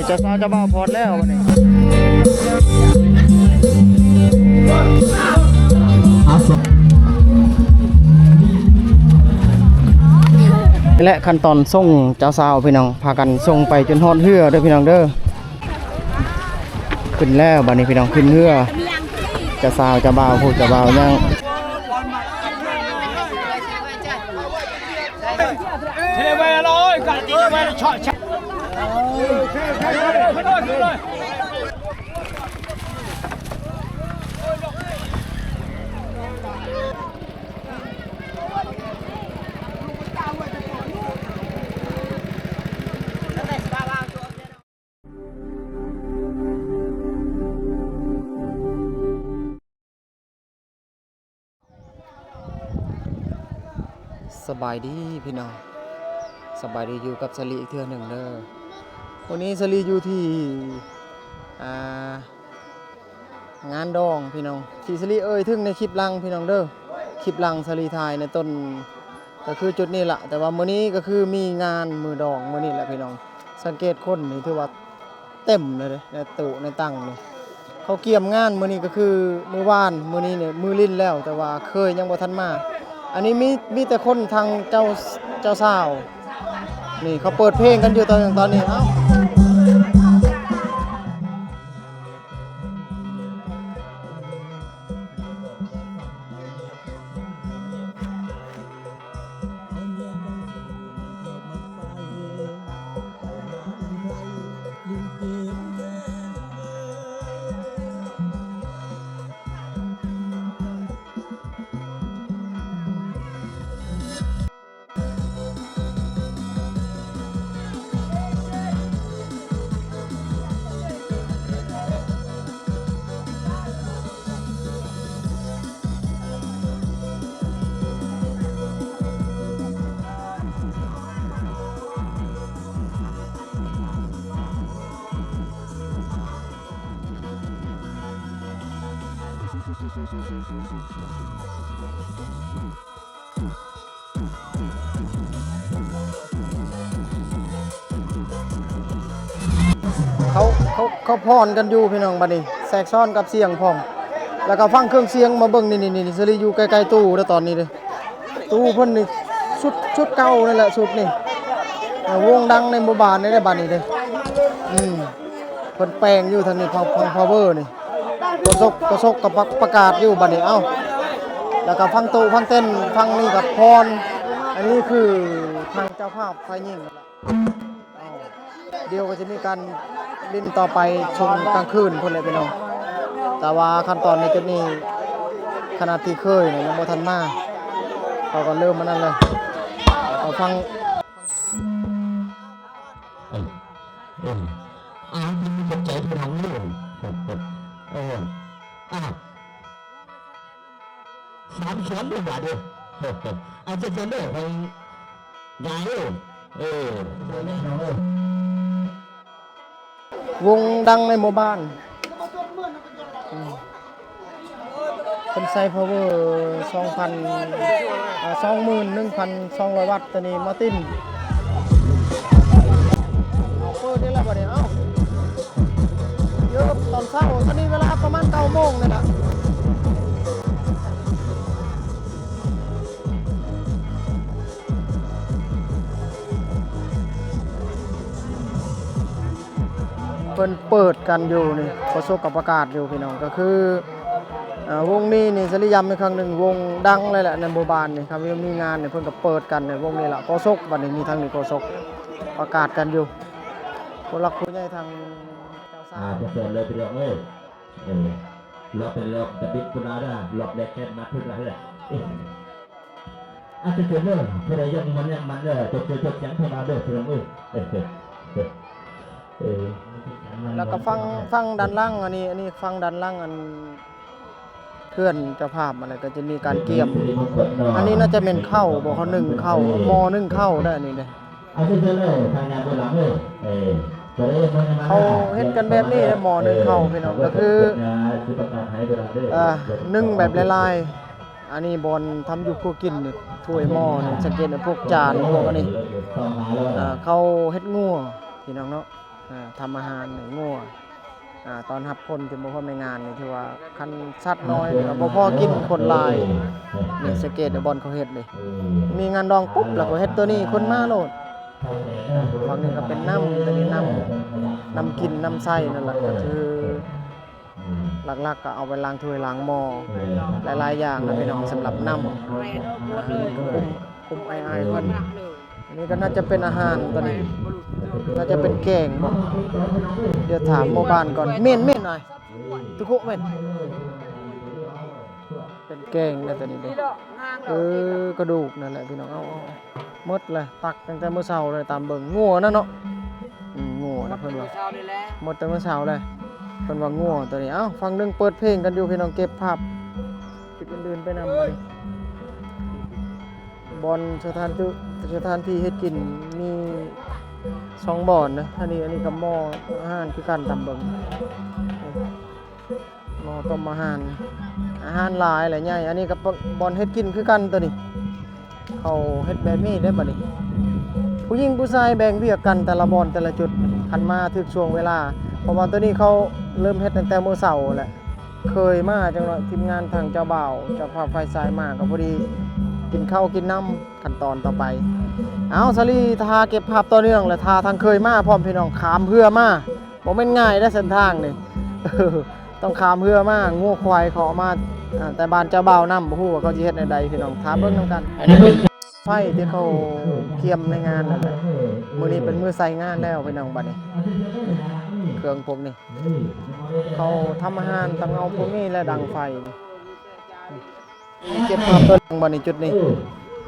ເຈົ້າສາວເຈົ້າບ່າວພ້ອມແລ້ວບັດນີ້ ແລະ ຂັ້ນຕອນສົ່ງເຈົ້າສາວພີ່ນ້ອງ ພາກັນສົ່ງໄປຈົນຮອດເຮືອເດີພີ່ນ້ອງເດີ. ຂຶ້ນແລ້ວບັດນີ້ພີ່ນ້ອງ ຂຶ້ນເຮືອ ເຈົ້າສາວເຈົ້າບ່າວ ຜູ້ເຈົ້າບ່າວຍັງ ສະບາຍດີພີ່ນ້ອງ ສະບາຍດີຢູ່ກັບສາລີອີກເທື່ອໜຶ່ງເດີ. ມື້ນີ້ສາລີຢູ່ທີ່ ອ່າ ງານດອງພີ່ນ້ອງ ທີ່ສາລີເອີ່ຍເຖິງໃນຄລິບຫຼັງພີ່ນ້ອງເດີ. ຄລິບຫຼັງສາລີຖ່າຍໃນຕົ້ນ ກໍຄືຈຸດນີ້ລະ ແຕ່ວ່າມື້ນີ້ກໍຄືມີງານມື້ດອງມື້ນີ້ແຫຼະພີ່ນ້ອງ. ສັງເກດຄົນນີ້ຖືວ່າເຕັມເລີຍເດ້ ໃນໂຕະໃນຕັ່ງນີ້ ເຂົາກຽມງານມື້ນີ້ກໍຄືມື້ວານ ມື້ນີ້ນີ້ມື້ຫຼິ້ນແລ້ວ ແຕ່ວ່າເຂີຍຍັງບໍ່ທັນມາ. ອັນນີ້ມີ ມີແຕ່ຄົນທາງເຈົ້າ ເຈົ້າສາວ ນີ້ເຂົາເປີດເພງກັນຢູ່ຕອນ ຕອນນີ້ ເອົ້າ. ເຂົາ ເຂົາ ເຂົາຟ້ອນກັນຢູ່ພີ່ນ້ອງ ບັດນີ້ແຊກຊ້ອນກັບສຽງພ້ອມ ແລ້ວກໍຟັງເຄື່ອງສຽງ ມາເບິ່ງ ນີ້ ນີ້ ນີ້ ສາລີຢູ່ໃກ້ໆຕູ້ເດີຕອນນີ້ເດີ. ຕູ້ເພິ່ນນີ້ຊຸດ ຊຸດເກົ່ານັ້ນແຫຼະ ຊຸດນີ້ ເອີ່ ວົງດັງໃນໝູ່ບ້ານນີ້ເດ້ ບັດນີ້ເດ້. ອືມ ເພິ່ນແປງຢູ່ທາງນີ້ ພາວເວີນີ້ ໂຄສົກ ໂຄສົກກໍປະ ປະກາດຢູ່ບັດນີ້ ເອົ້າ ແລ້ວກໍຟັງໂຕະຟັງເຕັ້ນ ຝັ່ງນີ້ກໍຟ້ອນ. ອັນນີ້ຄືທາງເຈົ້າພາບຝ່າຍຍິງ ເອົ້າ ດຽວກໍຈະມີການຫຼິ້ນຕໍ່ໄປຊ່ວງກາງຄືນພຸ້ນແຫຼະພີ່ນ້ອງ. ແຕ່ວ່າຂັ້ນຕອນໃນຈຸດນີ້ ຂະນະທີ່ເຂີຍນະຍັງບໍ່ທັນມາ ເຂົາກໍເລີ່ມອັນນັ້ນເລີຍ ເອົາຟັງ. ເອີ ເອີ ເອົາ ຂອບໃຈພີ່ນ້ອງເດີ ເອີ ເອີ ເອົາ ສາມສອງເດີບາດເດີ ເອົາ ເຈີກັນເດີ ຂ້ອຍຍ້າຍເດີ ເອີ ເດີແນ່ນ້ອງເອີຍ. ວົງດັງໃນໝູ່ບ້ານ ອືມ ເພິ່ນໃຊ້ພາວເວີສອງພັນ ອ່າ ສອງໝື່ນໜຶ່ງພັນສອງຮ້ອຍວັດ ຕົວນີ້ມາຕິນ ເປີດໄດ້ແລ້ວບັດນີ້ ເອົ້າ ຢູ່ຕອນເຊົ້າ ຕອນນີ້ເວລາປະມານເກົ້າໂມງນີ້ລະ. ເພິ່ນເປີດກັນຢູ່ນີ້ ໂຄສົກກໍປະກາດຢູ່ພີ່ນ້ອງ ກໍຄື ເອີ ວົງນີ້ນີ້ ສະລິຢ້ຳອີກຄັ້ງໜຶ່ງ ວົງດັງເລີຍແຫຼະໃນໝູ່ບ້ານນີ້ ຄັນວ່າມີງານນີ້ ເພິ່ນກໍເປີດກັນໃນວົງນີ້ລະ ໂຄສົກ ບັດນີ້ມີທາງນີ້ໂຄສົກປະກາດກັນຢູ່ ຜູ້ຫຼັກຜູ້ໃຫຍ່ທາງເຈົ້າສາວ ອ່າ ເຊີນເລີຍພີ່ນ້ອງເອີຍ. ເອີ ລອບເປັນລອບຕະບິດພຸ້ນລະ ລອບແລກແຄນມາພຸ້ນລະ ເອີ ອາດຈະເກີດເດີ ຜູ້ໃດຍັງມັນຍັງມັນເດີ ຈົດເຊີນຈົດຫຍັງເຂົ້າມາເດີ ພີ່ນ້ອງເອີຍ ເອີ ເອີ ເອີ ແລ້ວກໍຝັ່ງ ຝັ່ງດ້ານຫຼັງ ອັນນີ້ ອັນນີ້ຝັ່ງດ້ານຫຼັງ ອັນເຮືອນເຈົ້າພາບ ອັນນັ້ນກໍຈະມີການກຽມ ອັນນີ້ໜ້າຈະແມ່ນເຂົ້າບໍ ເຂົາໜຶ້ງເຂົ້າ ໝໍ້ໜຶ້ງເຂົ້າເດີ ອັນນີ້ເດີ. ເຂົາເຮັດກັນແບບນີ້ແຫຼະ ໝໍ້ໜຶ້ງເຂົ້າພີ່ນ້ອງ ກໍຄື ອ່າ ໜຶ້ງແບບຫຼາຍໆ ອັນນີ້ບ່ອນທຳຢູ່ຄົວກິນ ຖ້ວຍໝໍ້ນີ້ ສັງເກດພວກຈານພວກອັນນີ້ ອ່າ ເຂົາເຮັດງົວພີ່ນ້ອງເນາະ. ອ່າ ທຳອາຫານໃຫ້ງົວ ອ່າ ຕ້ອນຮັບຄົນທີ່ມາຮ່ວມໃນງານນີ້ ຖືວ່າຄັນສັດນ້ອຍກໍບໍ່ພໍກິນຄົນຫຼາຍ. ນີ້ສັງເກດເດ້ ບ່ອນເຂົາເຮັດເດ້ ມີງານດອງປຸບ ແລ້ວກໍເຮັດໂຕນີ້ຂຶ້ນມາໂລດ. ຝັ່ງນີ້ກໍເປັນນ້ຳ ໂຕນີ້ນ້ຳ ນ້ຳກິນນ້ຳໃຊ້ນັ້ນລະ ກໍຄື ຫຼັກໆກໍເອົາໄປລ້າງຖ້ວຍລ້າງໝໍ້ ຫຼາຍໆຢ່າງນະພີ່ນ້ອງ ສຳລັບນ້ຳ ແມ່ນ ເອີ ຄຸມ ຄຸມອ້າຍໆເພິ່ນ. ອັນນີ້ກໍໜ້າຈະເປັນອາຫານ ໂຕນີ້ໜ້າຈະເປັນແກງບໍ? ດຽວຖາມໝູ່ບ້ານກ່ອນ. ແມ່ນໆ ອ້າຍ ຕຸຄຸແມ່ນ ເປັນແກງແລ້ວໂຕນີ້ເດ້. ເອີ ກະດູກນັ້ນແຫຼະພີ່ນ້ອງ. ເອົາໆ ໝົດແລ້ວ ຕັກຕັ້ງແຕ່ມື້ເຊົ້າເລີຍ ຕາມເບິ່ງ ງົວນະເນາະ. ອືມ ງົວນະເພິ່ນວ່າ ໝົດແຕ່ມື້ເຊົ້າແລ້ວ ເພິ່ນວ່າງົວໂຕນີ້. ເອົ້າ ຝັ່ງໜຶ່ງເປີດເພງກັນຢູ່ພີ່ນ້ອງ ເກັບພາບຈຸດອື່ນໆໄປນຳ. ບ່ອນສະຖານທີ່ ສະຖານທີ່ເຮັດກິນມີສອງບ່ອນນະ. ອັນນີ້ ອັນນີ້ກໍໝໍ້ອາຫານຄືກັນ ຕາມເບິ່ງ ໝໍ້ຕົ້ມອາຫານ ອາຫານຫຼາຍແຫຼະໃຫຍ່. ອັນນີ້ກໍບ່ອນເຮັດກິນຄືກັນໂຕນີ້ ເຂົາເຮັດແບບນີ້ເດ້ບັດນີ້ ຜູ້ຍິງຜູ້ຊາຍແບ່ງວຽກກັນແຕ່ລະບ່ອນແຕ່ລະຈຸດ ຄັນມາຖືກຊ່ວງເວລາ ເພາະວ່າໂຕນີ້ເຂົາເລີ່ມເຮັດຕັ້ງແຕ່ມື້ເຊົ້າແຫຼະ. ເຄີຍມາຈັກໜ້ອຍ ທີມງານທາງເຈົ້າບ່າວ ເຈົ້າພາບຝ່າຍຊາຍມາ ກໍພໍດີກິນເຂົ້າກິນນ້ຳ ຂັ້ນຕອນຕໍ່ໄປ. ເອົາ ສາລີ ຖ້າເກັບພາບຕໍ່ເນື່ອງ ແລະ ຖ້າທາງເຄີຍມາພ້ອມ ພີ່ນ້ອງ ຂ້າມເຮືອມາ ບໍ່ແມ່ນງ່າຍເດ້ເສັ້ນທາງນີ້ ຕ້ອງຂ້າມເຮືອມາ. ງົວຄວາຍເຂົາເອົາມາ ອ່າ ແຕ່ບ້ານເຈົ້າບ່າວນຳ ບໍ່ຮູ້ວ່າເຂົາຊິເຮັດແນວໃດ ພີ່ນ້ອງ ຖ້າເບິ່ງນຳກັນ. ອັນນີ້ເປັນໄຟທີ່ເຂົາກຽມໃນງານນັ້ນແຫຼະ ມື້ນີ້ເປັນມື້ໃສ່ງານແລ້ວ ພີ່ນ້ອງ. ບັດນີ້ເຄື່ອງພວກນີ້ ເຂົາທຳອາຫານຕ້ອງເອົາພວກນີ້ແຫຼະ ດັງໄຟ. ເກັບພາບຕອນຫຼັງບັດນີ້ ຈຸດນີ້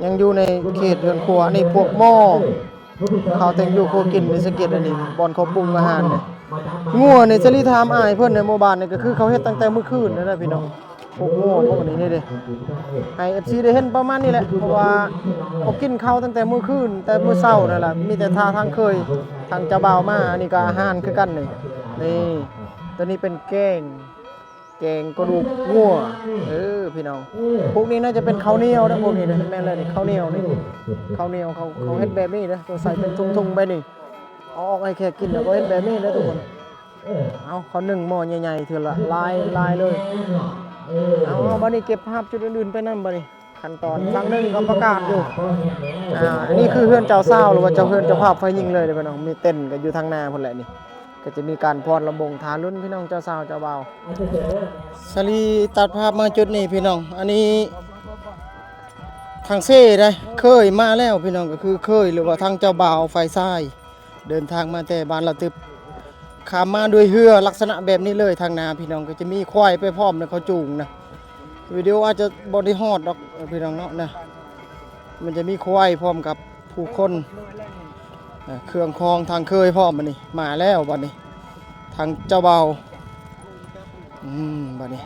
ຍັງຢູ່ໃນເຂດເຮືອນຄົວ. ອັນນີ້ພວກໝໍ້ ເຂົ້າແຕ່ງຢູ່ຄົວກິນ ນີ້ສັງເກດ ອັນນີ້ບ່ອນເຂົາປຸງອາຫານນີ້. ງົວນີ້ ສາລີຖາມອ້າຍເພິ່ນໃນໝູ່ບ້ານນີ້ ກໍຄືເຂົາເຮັດຕັ້ງແຕ່ມື້ຄືນນັ້ນແຫຼະ ພີ່ນ້ອງ. ພວກງົວພວກນີ້ນີ້ເດ້ ໃຫ້ເອັຟຊີໄດ້ເຫັນປະມານນີ້ແຫຼະ ເພາະວ່າເຂົາກິນເຂົ້າຕັ້ງແຕ່ມື້ຄືນ ແຕ່ມື້ເຊົ້ານັ້ນແຫຼະ. ມີແຕ່ຖ້າທາງເຄີຍ ທາງເຈົ້າບ່າວມາ. ອັນນີ້ກໍອາຫານຄືກັນນີ້ ນີ້ ໂຕນີ້ເປັນແກງ ແກງກະດູກງົວ ເອີ ພີ່ນ້ອງ. ພວກນີ້ໜ້າຈະເປັນເຂົ້າໜຽວເດ້ ພວກນີ້ເດ້. ແມ່ນແລ້ວນີ້ ເຂົ້າໜຽວນີ້ ເຂົ້າໜຽວເຂົາ ເຂົາເຮັດແບບນີ້ເດ້ ຕົວໃສ່ເປັນທຸງໆໄປນີ້ ເອົາອອກໃຫ້ແຂກກິນ ແລ້ວກໍເຮັດແບບນີ້ເດ້ທຸກຄົນ. ເອົາ ເຂົາໜຶ້ງໝໍ້ໃຫຍ່ໆ ເທື່ອລະຫຼາຍໆເລີຍ. ເອົາ ເອົາ ບັດນີ້ເກັບພາບຈຸດອື່ນໆໄປນຳ ບັດນີ້ ຂັ້ນຕອນ ຝັ່ງໜຶ່ງກໍປະກາດຢູ່. ອ່າ ອັນນີ້ຄືເຮືອນເຈົ້າສາວ ຫຼືວ່າເຈົ້າເຮືອນເຈົ້າພາບຝ່າຍຍິງເລີຍເດ້ພີ່ນ້ອງ. ມີເຕັນກໍຢູ່ທາງໜ້າພຸ້ນແຫຼະນີ້ ກໍຈະມີການຟ້ອນລຳວົງ ຖ້າລຸ້ນພີ່ນ້ອງເຈົ້າສາວເຈົ້າບ່າວ. ສາລີຕັດພາບມາຈຸດນີ້ພີ່ນ້ອງ. ອັນນີ້ທາງເຊໄດ໋ ເຄີຍມາແລ້ວພີ່ນ້ອງ ກໍຄືເຄີຍ ຫຼືວ່າທາງເຈົ້າບ່າວຝ່າຍຊາຍ ເດີນທາງມາແຕ່ບ້ານລະຕຶບ ຂ້າມມາດ້ວຍເຮືອລັກສະນະແບບນີ້ເລີຍ. ທາງໜ້າພີ່ນ້ອງກໍຈະມີຄວາຍໄປພ້ອມນະ ເຂົາຈູງນະ. ວິດີໂອອາດຈະບໍ່ໄດ້ຮອດດອກ ເອີ ພີ່ນ້ອງເນາະນະ. ມັນຈະມີຄວາຍພ້ອມກັບຜູ້ຄົນ ເອີ ເຄື່ອງຂອງທາງເຄີຍພ້ອມ. ບັດນີ້ມາແລ້ວ ບັດນີ້ທາງເຈົ້າບ່າວ ອືມ ບັດນີ້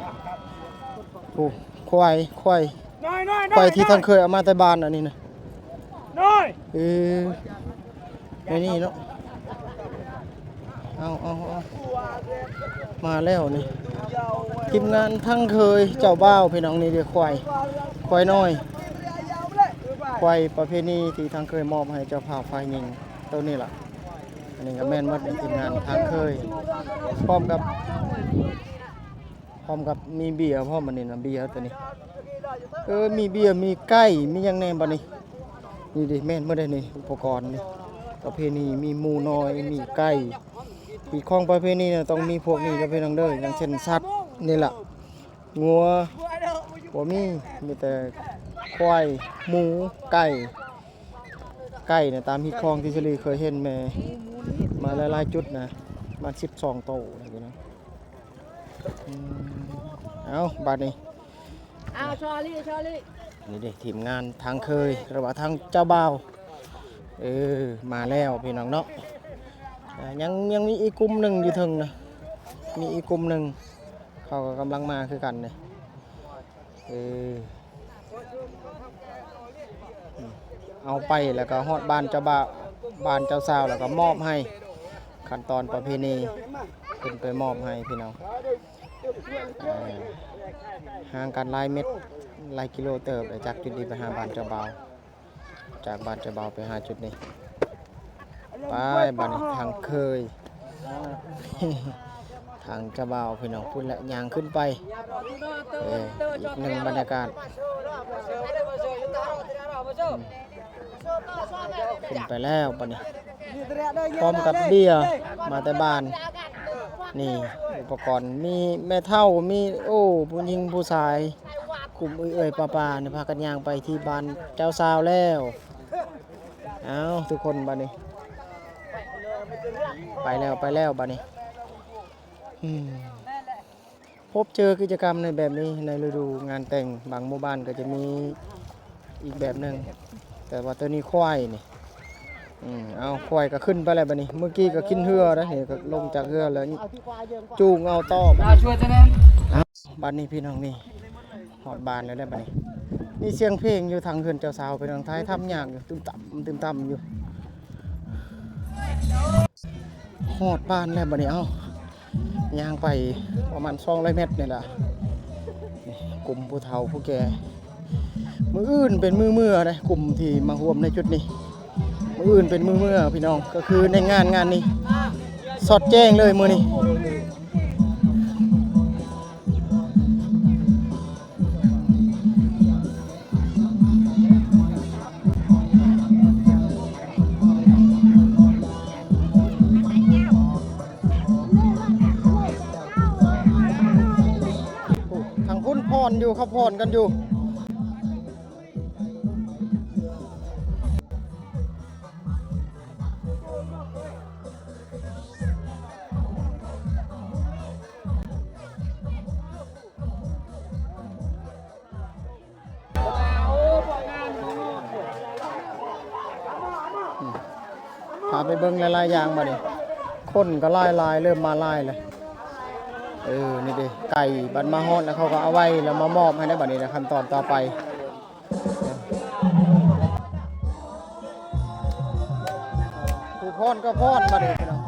ໂອ້ ຄວາຍ ຄວາຍ ຄວາຍທີ່ທາງເຄີຍເອົາມາແຕ່ບ້ານ ອັນນີ້ນະ. ເອີ ໃນນີ້ເນາະ. ເອົາ ເອົາ ເອົາ ມາແລ້ວນີ້ ທີມງານທາງເຄີຍເຈົ້າບ່າວພີ່ນ້ອງ. ນີ້ເດ້ຄວາຍ ຄວາຍນ້ອຍ ຄວາຍປະເພນີທີ່ທາງເຄີຍມອບໃຫ້ເຈົ້າພາບຝ່າຍຍິງ ໂຕນີ້ລະ. ອັນນີ້ກໍແມ່ນໝົດ ທີມງານທາງເຄີຍ ພ້ອມກັບ ພ້ອມກັບມີເບຍພ້ອມ. ອັນນີ້ນະ ເບຍໂຕນີ້ ເອີ ມີເບຍ ມີໄກ່ ມີຫຍັງແດ່ບັດນີ້. ນີ້ເດ້ ແມ່ນໝົດເດ້ນີ້ ອຸປະກອນນີ້ ປະເພນີ ມີໝູນ້ອຍ ມີໄກ່. ຮີດຄອງປະເພນີນະ ຕ້ອງມີພວກນີ້ເດີພີ່ນ້ອງເດີ ຢ່າງເຊັ່ນສັດນີ້ລະ ງົວບໍ່ມີ ມີແຕ່ຄວາຍ ໝູ ໄກ່ ໄກ່ນະ. ຕາມຮີດຄອງທີ່ສາລີເຄີຍເຫັນແມ່ມາຫຼາຍໆຈຸດນະ ປະມານສິບສອງໂຕນະພີ່ນ້ອງ. ອືມ ເອົາ ບາດນີ້ ເອົາ ຊໍລີ ຊໍລີ ນີ້ເດ້ ທີມງານທາງເຄີຍ ຫຼືວ່າທາງເຈົ້າບ່າວ ເອີ ມາແລ້ວພີ່ນ້ອງເນາະ. ອ່າ ຍັງ ຍັງມີອີກກຸ່ມໜຶ່ງຢູ່ເທິງນະ ມີອີກກຸ່ມໜຶ່ງ ເຂົາກໍກຳລັງມາຄືກັນເດ້. ເອີ ເອົາໄປແລ້ວກໍຮອດບ້ານເຈົ້າບ່າວ ບ້ານເຈົ້າສາວ ແລ້ວກໍມອບໃຫ້ ຂັ້ນຕອນປະເພນີ ເພິ່ນໄປມອບໃຫ້ພີ່ນ້ອງ. ເອີ ຫ່າງກັນຫຼາຍເມັດ ຫຼາຍກິໂລເຕີບ ຈາກຈຸດນີ້ໄປຫາບ້ານເຈົ້າບ່າວ ຈາກບ້ານເຈົ້າບ່າວໄປຫາຈຸດນີ້. ໄປ ບາດນີ້ທາງເຄີຍ ທາງເຈົ້າບ່າວພີ່ນ້ອງ ພຸ້ນແຫຼະ ຍ່າງຂຶ້ນໄປ. ເອີ ອີກໜຶ່ງບັນຍາກາດ ຂຶ້ນໄປແລ້ວບັດນີ້ ພ້ອມກັບເບຍ ມາແຕ່ບ້ານ. ນີ້ອຸປະກອນ ມີແມ່ເຖົ້າ ມີ ໂອ້ ຜູ້ຍິງຜູ້ຊາຍ ກຸ່ມເອື້ອຍໆປ້າໆນີ້ ພາກັນຍ່າງໄປທີ່ບ້ານເຈົ້າສາວແລ້ວ. ເອົາ ທຸກຄົນ ບັດນີ້ ໄປແລ້ວ ໄປແລ້ວ ບັດນີ້. ອືມ ພົບເຈີກິດຈະກຳໃນແບບນີ້ ໃນລະດູງານແຕ່ງ ບາງໝູ່ບ້ານກໍຈະມີອີກແບບໜຶ່ງ, ແຕ່ວ່າໂຕນີ້ຄວາຍນີ້. ອືມ ເອົາ ຄວາຍກໍຂຶ້ນໄປແລ້ວບັດນີ້. ເມື່ອກີ້ກໍຂຶ້ນເຮືອໄດ໋ ນີ້ກໍລົງຈາກເຮືອແລ້ວ ຈູງເອົາຕໍ່ບັດນີ້. ບັດນີ້ພີ່ນ້ອງ ນີ້ ຮອດບ້ານແລ້ວເດ້ບັດນີ້. ມີສຽງເພງຢູ່ທາງເຮືອນເຈົ້າສາວ ພີ່ນ້ອງ ຖ່າຍທຳຍາກຢູ່ ຕຶມຕຳ ຕຶມຕຳຢູ່. ຮອດບ້ານແລ້ວບັດນີ້. ເອົາ ຍ່າງໄປປະມານສອງຮ້ອຍແມັດນີ້ລະ. ນີ້ ກຸ່ມຜູ້ເຖົ້າຜູ້ແກ່ ມື້ອື່ນເປັນມື້ເມືອເດ້ ກຸ່ມທີ່ມາຮ່ວມໃນຈຸດນີ້. ມື້ອື່ນເປັນມື້ເມືອພີ່ນ້ອງ ກໍຄືໃນງານ ງານນີ້ສອດແຈ້ງເລີຍມື້ນີ້. ທາງພຸ້ນຜ່ອນຢູ່ ເຂົາຜ່ອນກັນຢູ່. ພາໄປເບິ່ງຫຼາຍໆຢ່າງບັດນີ້. ຄົນກໍຫຼາຍໆ ເລີ່ມມາຫຼາຍແລ້ວ. ເອີ ນີ້ເດ້ ໄກ່ ບັດມາຮອດແລ້ວ ເຂົາກໍເອົາໄວ້ແລ້ວມາມອບໃຫ້ແລ້ວບັດນີ້ນະ. ຂັ້ນຕອນຕໍ່ໄປ ຜູ້ຟ້ອນກໍຟ້ອນບັດນີ້ພີ່ນ້ອງ.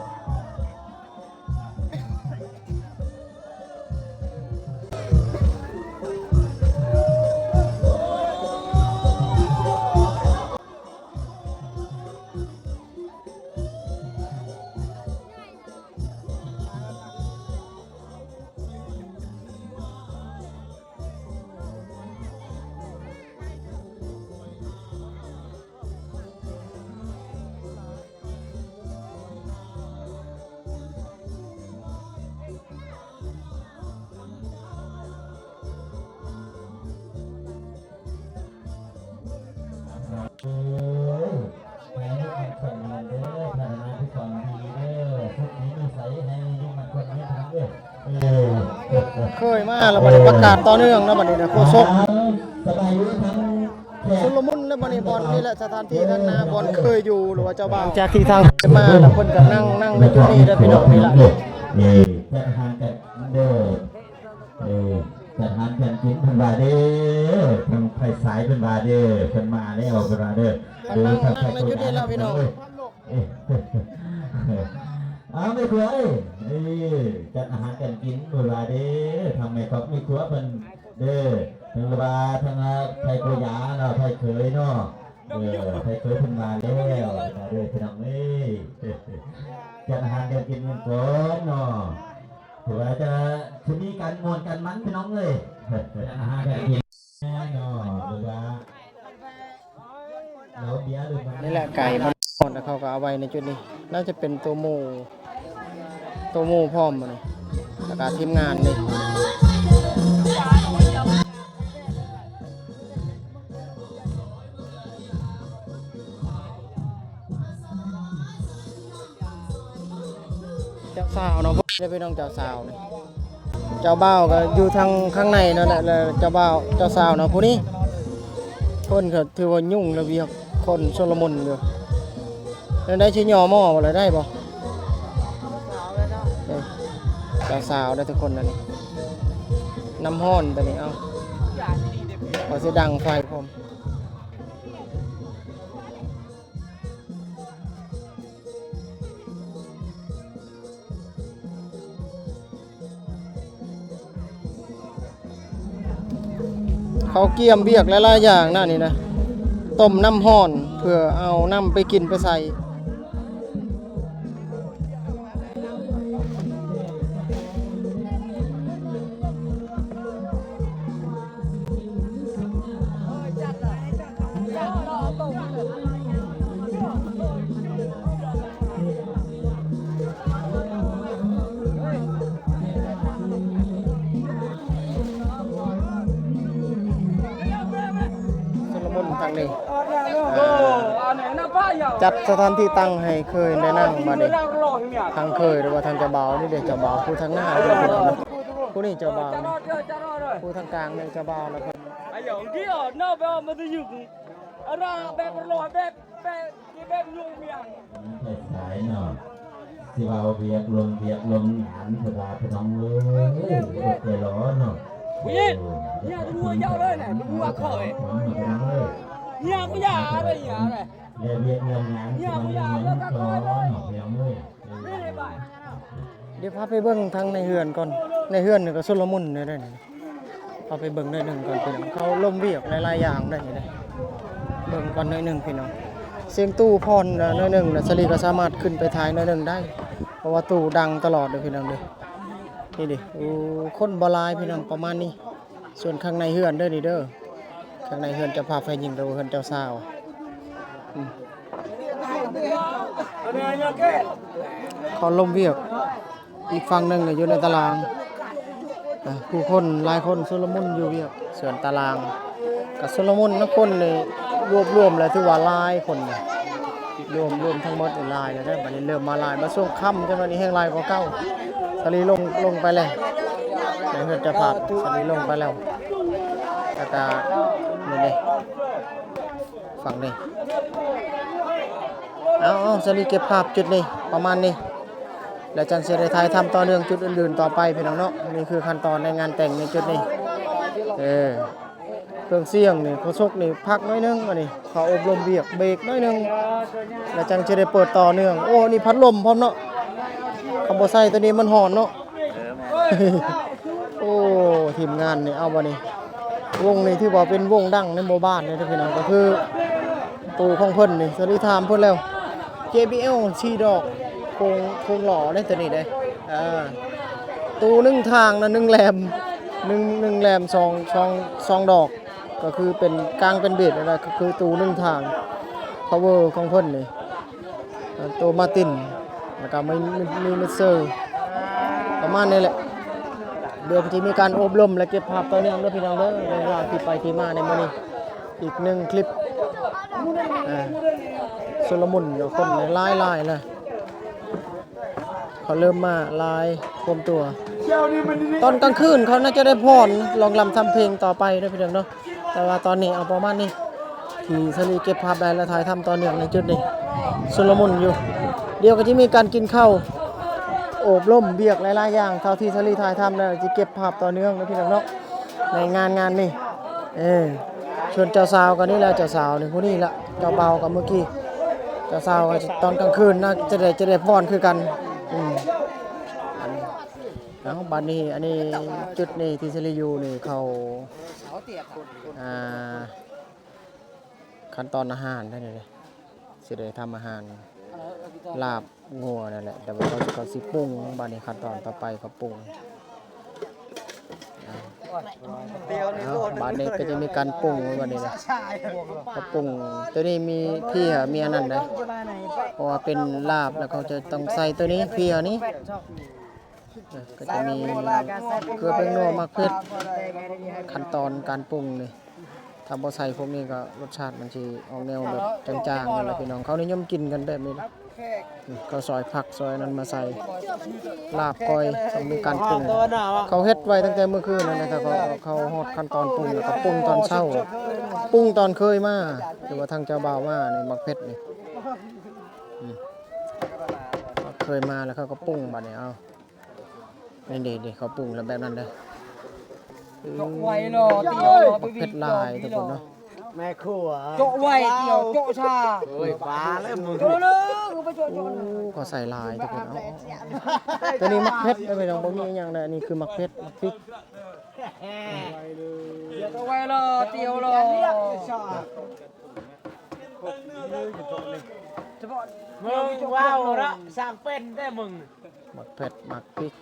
ເຄີຍມາແລ້ວບັດນີ້ ປະກາດຕໍ່ເນື່ອງແລ້ວບັດນີ້ນະ ໂຄສົກ. ຊຸນລະມຸນແລ້ວບັດນີ້ ບ່ອນນີ້ແຫຼະ ສະຖານທີ່ທາງໜ້າບ່ອນເຄີຍຢູ່ ຫຼືວ່າເຈົ້າບ່າວ ຈາກທີ່ທາງມາແລ້ວ ເພິ່ນກໍນັ່ງ ນັ່ງໃນຈຸດນີ້ເດີພີ່ນ້ອງ. ນີ້ລະ ເອີ ຈັດອາຫານກັນເດີ ເອີ ຈັດອາຫານກັນກິນເພິ່ນວ່າເດີ ທາງໄພສາຍເພິ່ນວ່າເດີ ເພິ່ນມາແລ້ວເພິ່ນວ່າເດີ. ເອີ ທາງໄພສາຍເພິ່ນມາແລ້ວພີ່ນ້ອງ. ເອີ ເອົາແມ່ຄົວເອີຍ ເອີ ຈັດອາຫານກັນກິນເພິ່ນວ່າເດີ ທາງແມ່ຄອບແມ່ຄົວເພິ່ນ ເດີ ເພິ່ນວ່າທາງໄພໂກຍາເນາະ ໄພເຂີຍເນາະ ເອີ ໄພເຂີຍເພິ່ນມາແລ້ວ ມາເດີພີ່ນ້ອງເອີຍ. ຈັດອາຫານກັນກິນກັນກ່ອນເນາະ ເພື່ອວ່າຈະ ຈະມີການມ່ວນການມັນພີ່ນ້ອງເອີຍ. ຈັດອາຫານກັນກິນເນາະ ຫຼືວ່າເຫຼົ້າເບຍ ຫຼືວ່າ ນີ້ແຫຼະ ໄກ່ມັນອ່ອນ ແລ້ວເຂົາກໍເອົາໄວ້ໃນຈຸດນີ້ ໜ້າຈະເປັນໂຕໝູ ໂຕໝູພ້ອມບັດນີ້ ແລ້ວກໍທີມງານນີ້ ເຈົ້າສາວເນາະ ເດ້ພີ່ນ້ອງ ເຈົ້າສາວນີ້ ເຈົ້າບ່າວກໍຢູ່ທາງຂ້າງໃນນັ້ນແຫຼະ ແລ້ວເຈົ້າບ່າວ ເຈົ້າສາວເນາະ ຜູ້ນີ້ ເພິ່ນກໍຖືວ່າຫຍຸ້ງລະວຽກ ຄົນຊົນລະມຸນຢູ່. ແນວໃດ ຊິຍໍໝໍ້ບໍ່ລະ ໄດ້ບໍ່? ເອີ ເຈົ້າສາວໄດ້ທຸກຄົນນັ້ນ ນ້ຳຮ້ອນຕົວນີ້. ເອົ້າ ເຂົາຊິດັງໄຟພ້ອມ. ເຂົາກຽມວຽກຫຼາຍໆຢ່າງນະນີ້ນະ ຕົ້ມນ້ຳຮ້ອນເພື່ອເອົານ້ຳໄປກິນໄປໃສ່. ຈັດສະຖານທີ່ຕັ້ງໃຫ້ເຂີຍໄດ້ນັ່ງບາດນີ້. ທາງເຂີຍ ຫຼືວ່າທາງເຈົ້າບ່າວນີ້ເດ້ ເຈົ້າບ່າວຜູ້ທາງໜ້າ ຜູ້ນີ້ເຈົ້າບ່າວ ຜູ້ທາງກາງນີ້ເຈົ້າບ່າວ ແລ້ວກໍ ໄປສາຍເນາະ ຊິເວົ້າວຽກລົມວຽກລົມງານ ເພິ່ນວ່າພີ່ນ້ອງເອີຍ ອົດໃຈລໍເນາະ. ເອີ ຢ່າໄປເບິ່ງເຈົ້າເລີຍນະ ບໍ່ວ່າຂ້ອຍ ເອີ ເນຍ ບໍ່ຢ່າເລີຍ ຢ່າເລີຍ ແລະວຽກແລະງານ ເນຍ ບໍ່ຢ່າເລີຍ ພີ່ນ້ອງເອີຍ. ດຽວພາໄປເບິ່ງທາງໃນເຮືອນກ່ອນ ໃນເຮືອນນີ້ກໍຊຸນລະມຸນແດ່ເດ້. ເຮົາໄປເບິ່ງໜ້ອຍໜຶ່ງກ່ອນພີ່ນ້ອງ ເຂົາລົມວຽກຫຼາຍໆຢ່າງໄດ້ນີ້ເດ້. ເບິ່ງກ່ອນໜ້ອຍໜຶ່ງພີ່ນ້ອງ ສຽງຕູ້ຜ່ອນໜ້ອຍໜຶ່ງ ແລ້ວສາລີກໍສາມາດຂຶ້ນໄປຖ່າຍໜ້ອຍໜຶ່ງໄດ້ ເພາະວ່າຕູ້ດັງຕະຫຼອດເດີ້ພີ່ນ້ອງເດີ້. ນີ້ເດ້ ໂອ້ ຄົນບໍ່ຫຼາຍພີ່ນ້ອງ ປະມານນີ້. ສ່ວນຂ້າງໃນເຮືອນເດີ້ນີ້ເດີ້ ຂ້າງໃນເຮືອນເຈົ້າພາບຝ່າຍຍິງ ຫຼືວ່າເຮືອນເຈົ້າສາວ ອືມ ເຂົາລົມວຽກ. ອີກຝັ່ງໜຶ່ງກໍຢູ່ໃນຕາລາງ ອ່າ ຜູ້ຄົນຫຼາຍຄົນຊຸນລະມຸນຢູ່ວຽກສ່ວນຕາລາງ ກໍຊຸນລະມຸນນຳຄົນນີ້ ລວມໆແລ້ວຖືວ່າຫຼາຍຄົນ ລວມ ລວມທັງໝົດນີ້ຫຼາຍແລ້ວເດ້. ບັດນີ້ເລີ່ມມາຫຼາຍ ມາຊ່ວງຄ່ຳຈັ່ງໜ້ອຍນີ້ແຮ່ງຫຼາຍກວ່າເກົ່າ. ສາລີລົງ ລົງໄປແລ້ວ ໃນເຮືອນເຈົ້າພາບ ສາລີລົງໄປແລ້ວ ແລ້ວກໍນີ້ເດ້ ຝັ່ງນີ້ ເອົາ ເອົາ ສາລີເກັບພາບຈຸດນີ້ປະມານນີ້ ແລ້ວຈັ່ງຊິໄດ້ຖ່າຍທຳຕໍ່ເນື່ອງຈຸດອື່ນໆຕໍ່ໄປພີ່ນ້ອງເນາະ. ນີ້ຄືຂັ້ນຕອນໃນງານແຕ່ງໃນຈຸດນີ້ ເອີ ເຄື່ອງສຽງນີ້ ໂຄສົກນີ້ພັກໜ້ອຍໜຶ່ງ ອັນນີ້ເຂົາອົບລົມວຽກເບຣກໜ້ອຍໜຶ່ງ ແລ້ວຈັ່ງຊິໄດ້ເປີດຕໍ່ເນື່ອງ. ໂອ້ ນີ້ພັດລົມພ້ອມເນາະ ຄັນບໍ່ໃສ່ໂຕນີ້ມັນຮ້ອນເນາະ. ໂອ້ ທີມງານນີ້ ເອົາ ບັດນີ້ ວົງນີ້ຖືວ່າເປັນວົງດັງໃນໝູ່ບ້ານເດ້ພີ່ນ້ອງ ກໍຄືຕູ້ຂອງເພິ່ນນີ້ ສາລີຖາມເພິ່ນແລ້ວ ເຈບີແອລ ສີ່ດອກ ໂຄງ ໂຄງຫຼໍ່ເດ້ໂຕນີ້ເດ້. ອ່າ ຕູ້ໜຶ່ງທາງນະ ໜຶ່ງແຫຼມ ໜຶ່ງ ໜຶ່ງແຫຼມ ສອງ ສອງ ສອງດອກ ກໍຄືເປັນກາງເປັນເບສ ແລ້ວກໍຄືຕູ້ໜຶ່ງທາງ ພາວເວີຂອງເພິ່ນນີ້ ໂຕມາຕິນ ແລ້ວກໍມີ ມີ ມີມິກເຊີ ປະມານນີ້ແຫຼະ. ດຽວກໍຈະມີການອົບຮົມ ແລະ ເກັບພາບຕໍ່ເນື່ອງເດີພີ່ນ້ອງເດີ ເລື່ອງລາວທີ່ໄປທີ່ມາໃນມື້ນີ້. ອີກໜຶ່ງຄລິບ ເອີ ຊຸນລະມຸນຢູ່ ຄົນຫຼາຍໆເລີຍ ເຂົາເລີ່ມມາຫຼາຍ ຮວມຕົວ. ຕອນກາງຄືນເຂົາໜ້າຈະໄດ້ຟ້ອນ ຮ້ອງລຳທຳເພງຕໍ່ໄປເດີພີ່ນ້ອງເດີ. ແຕ່ວ່າຕອນນີ້ເອົາປະມານນີ້ ທີ່ສາລີເກັບພາບໄດ້ ແລະ ຖ່າຍທຳຕໍ່ເນື່ອງໃນຈຸດນີ້ ຊຸນລະມຸນຢູ່. ດຽວກໍຈະມີການກິນເຂົ້າ ອົບຮົມວຽກຫຼາຍໆຢ່າງ ເທົ່າທີ່ສາລີຖ່າຍທຳໄດ້ ຈະເກັບພາບຕໍ່ເນື່ອງເດີພີ່ນ້ອງເນາະ ໃນງານງານນີ້. ເອີ ສ່ວນເຈົ້າສາວກໍນີ້ແຫຼະ ເຈົ້າສາວນີ້ຜູ້ນີ້ລະ ເຈົ້າບ່າວກໍເມື່ອກີ້ ເຈົ້າສາວກໍຕອນກາງຄືນນະ ຈະໄດ້ ຈະໄດ້ຟ້ອນຄືກັນ. ອືມ ເອົາ ບັດນີ້ ອັນນີ້ ຈຸດນີ້ທີ່ສາລີຢູ່ນີ້ ເຂົາ ອ່າ ຂັ້ນຕອນອາຫານໄດ້ເລີຍ ຊິໄດ້ທຳອາຫານ ລາບງົວນັ້ນແຫຼະ ແຕ່ວ່າເຂົາ ເຂົາຊິປຸງ. ບັດນີ້ຂັ້ນຕອນຕໍ່ໄປເຂົາປຸງ ເອົາ ບັດນີ້ກໍຈະມີການປຸງ ບັດນີ້ນະ ເຂົາປຸງ. ໂຕນີ້ມີເພຍ ມີອັນນັ້ນໄດ໋ ເພາະວ່າເປັນລາບ ແລ້ວເຂົາຈະຕ້ອງໃສ່ໂຕນີ້ ເພຍນີ້. ເອີ ກໍຈະມີເກືອ ແປ້ງນົວ ໝາກເຜັດ. ຂັ້ນຕອນການປຸງນີ້ ຖ້າບໍ່ໃສ່ພວກນີ້ກໍລົດຊາດມັນຊິອອກແນວແບບຈາງໆນັ້ນແຫຼະພີ່ນ້ອງ. ເຂົານິຍົມກິນກັນແບບນີ້ ເຂົາຊອຍຜັກຊອຍນັ້ນມາໃສ່ ລາບກ້ອຍ ຕ້ອງມີການປຸງ. ເຂົາເຮັດໄວ້ຕັ້ງແຕ່ມື້ຄືນນັ້ນແຫຼະ ຖ້າເຂົາ ເຂົາຮອດຂັ້ນຕອນປຸງ ແລ້ວກໍປຸງຕອນເຊົ້າ ປຸງຕອນເຄີຍມາ ຫຼືວ່າທາງເຈົ້າບ່າວມານີ້ ໝາກເຜັດນີ້ ອືມ ເຄີຍມາແລ້ວເຂົາກໍປຸງ ບັດນີ້ ເອົາ ນີ້ເດ້ ເດ້ ເຂົາປຸງແລ້ວແບບນັ້ນເດ້. ເຈາະໄວ້ເນາະ ຕຽວເນາະ ເຜັດຫຼາຍທຸກຄົນເນາະ ແມ່ຄົວ ເຈາະໄວ້ ຕຽວ ເຈາະຊາ ໂອ້ຍ ບ້າແລ້ວມຶງ ເຈາະເລີຍ ໄປເຈາະ ເຈາະເລີຍ. ໂອ້ ເຂົາໃສ່ຫຼາຍທຸກຄົນ ເອົາ ເອົາ ໂຕນີ້ໝາກເຜັດເດີພີ່ນ້ອງ ບໍ່ມີຫຍັງເດີ. ອັນນີ້ຄືໝາກເຜັດ ໝາກພິກ ເຈາະໄວ້ເນາະ ຕຽວເນາະ. ມຶງເວົ້າລະ ສ້າງເປັນແທ້ມຶງ. ໝາກເຜັດ ໝາກພິກ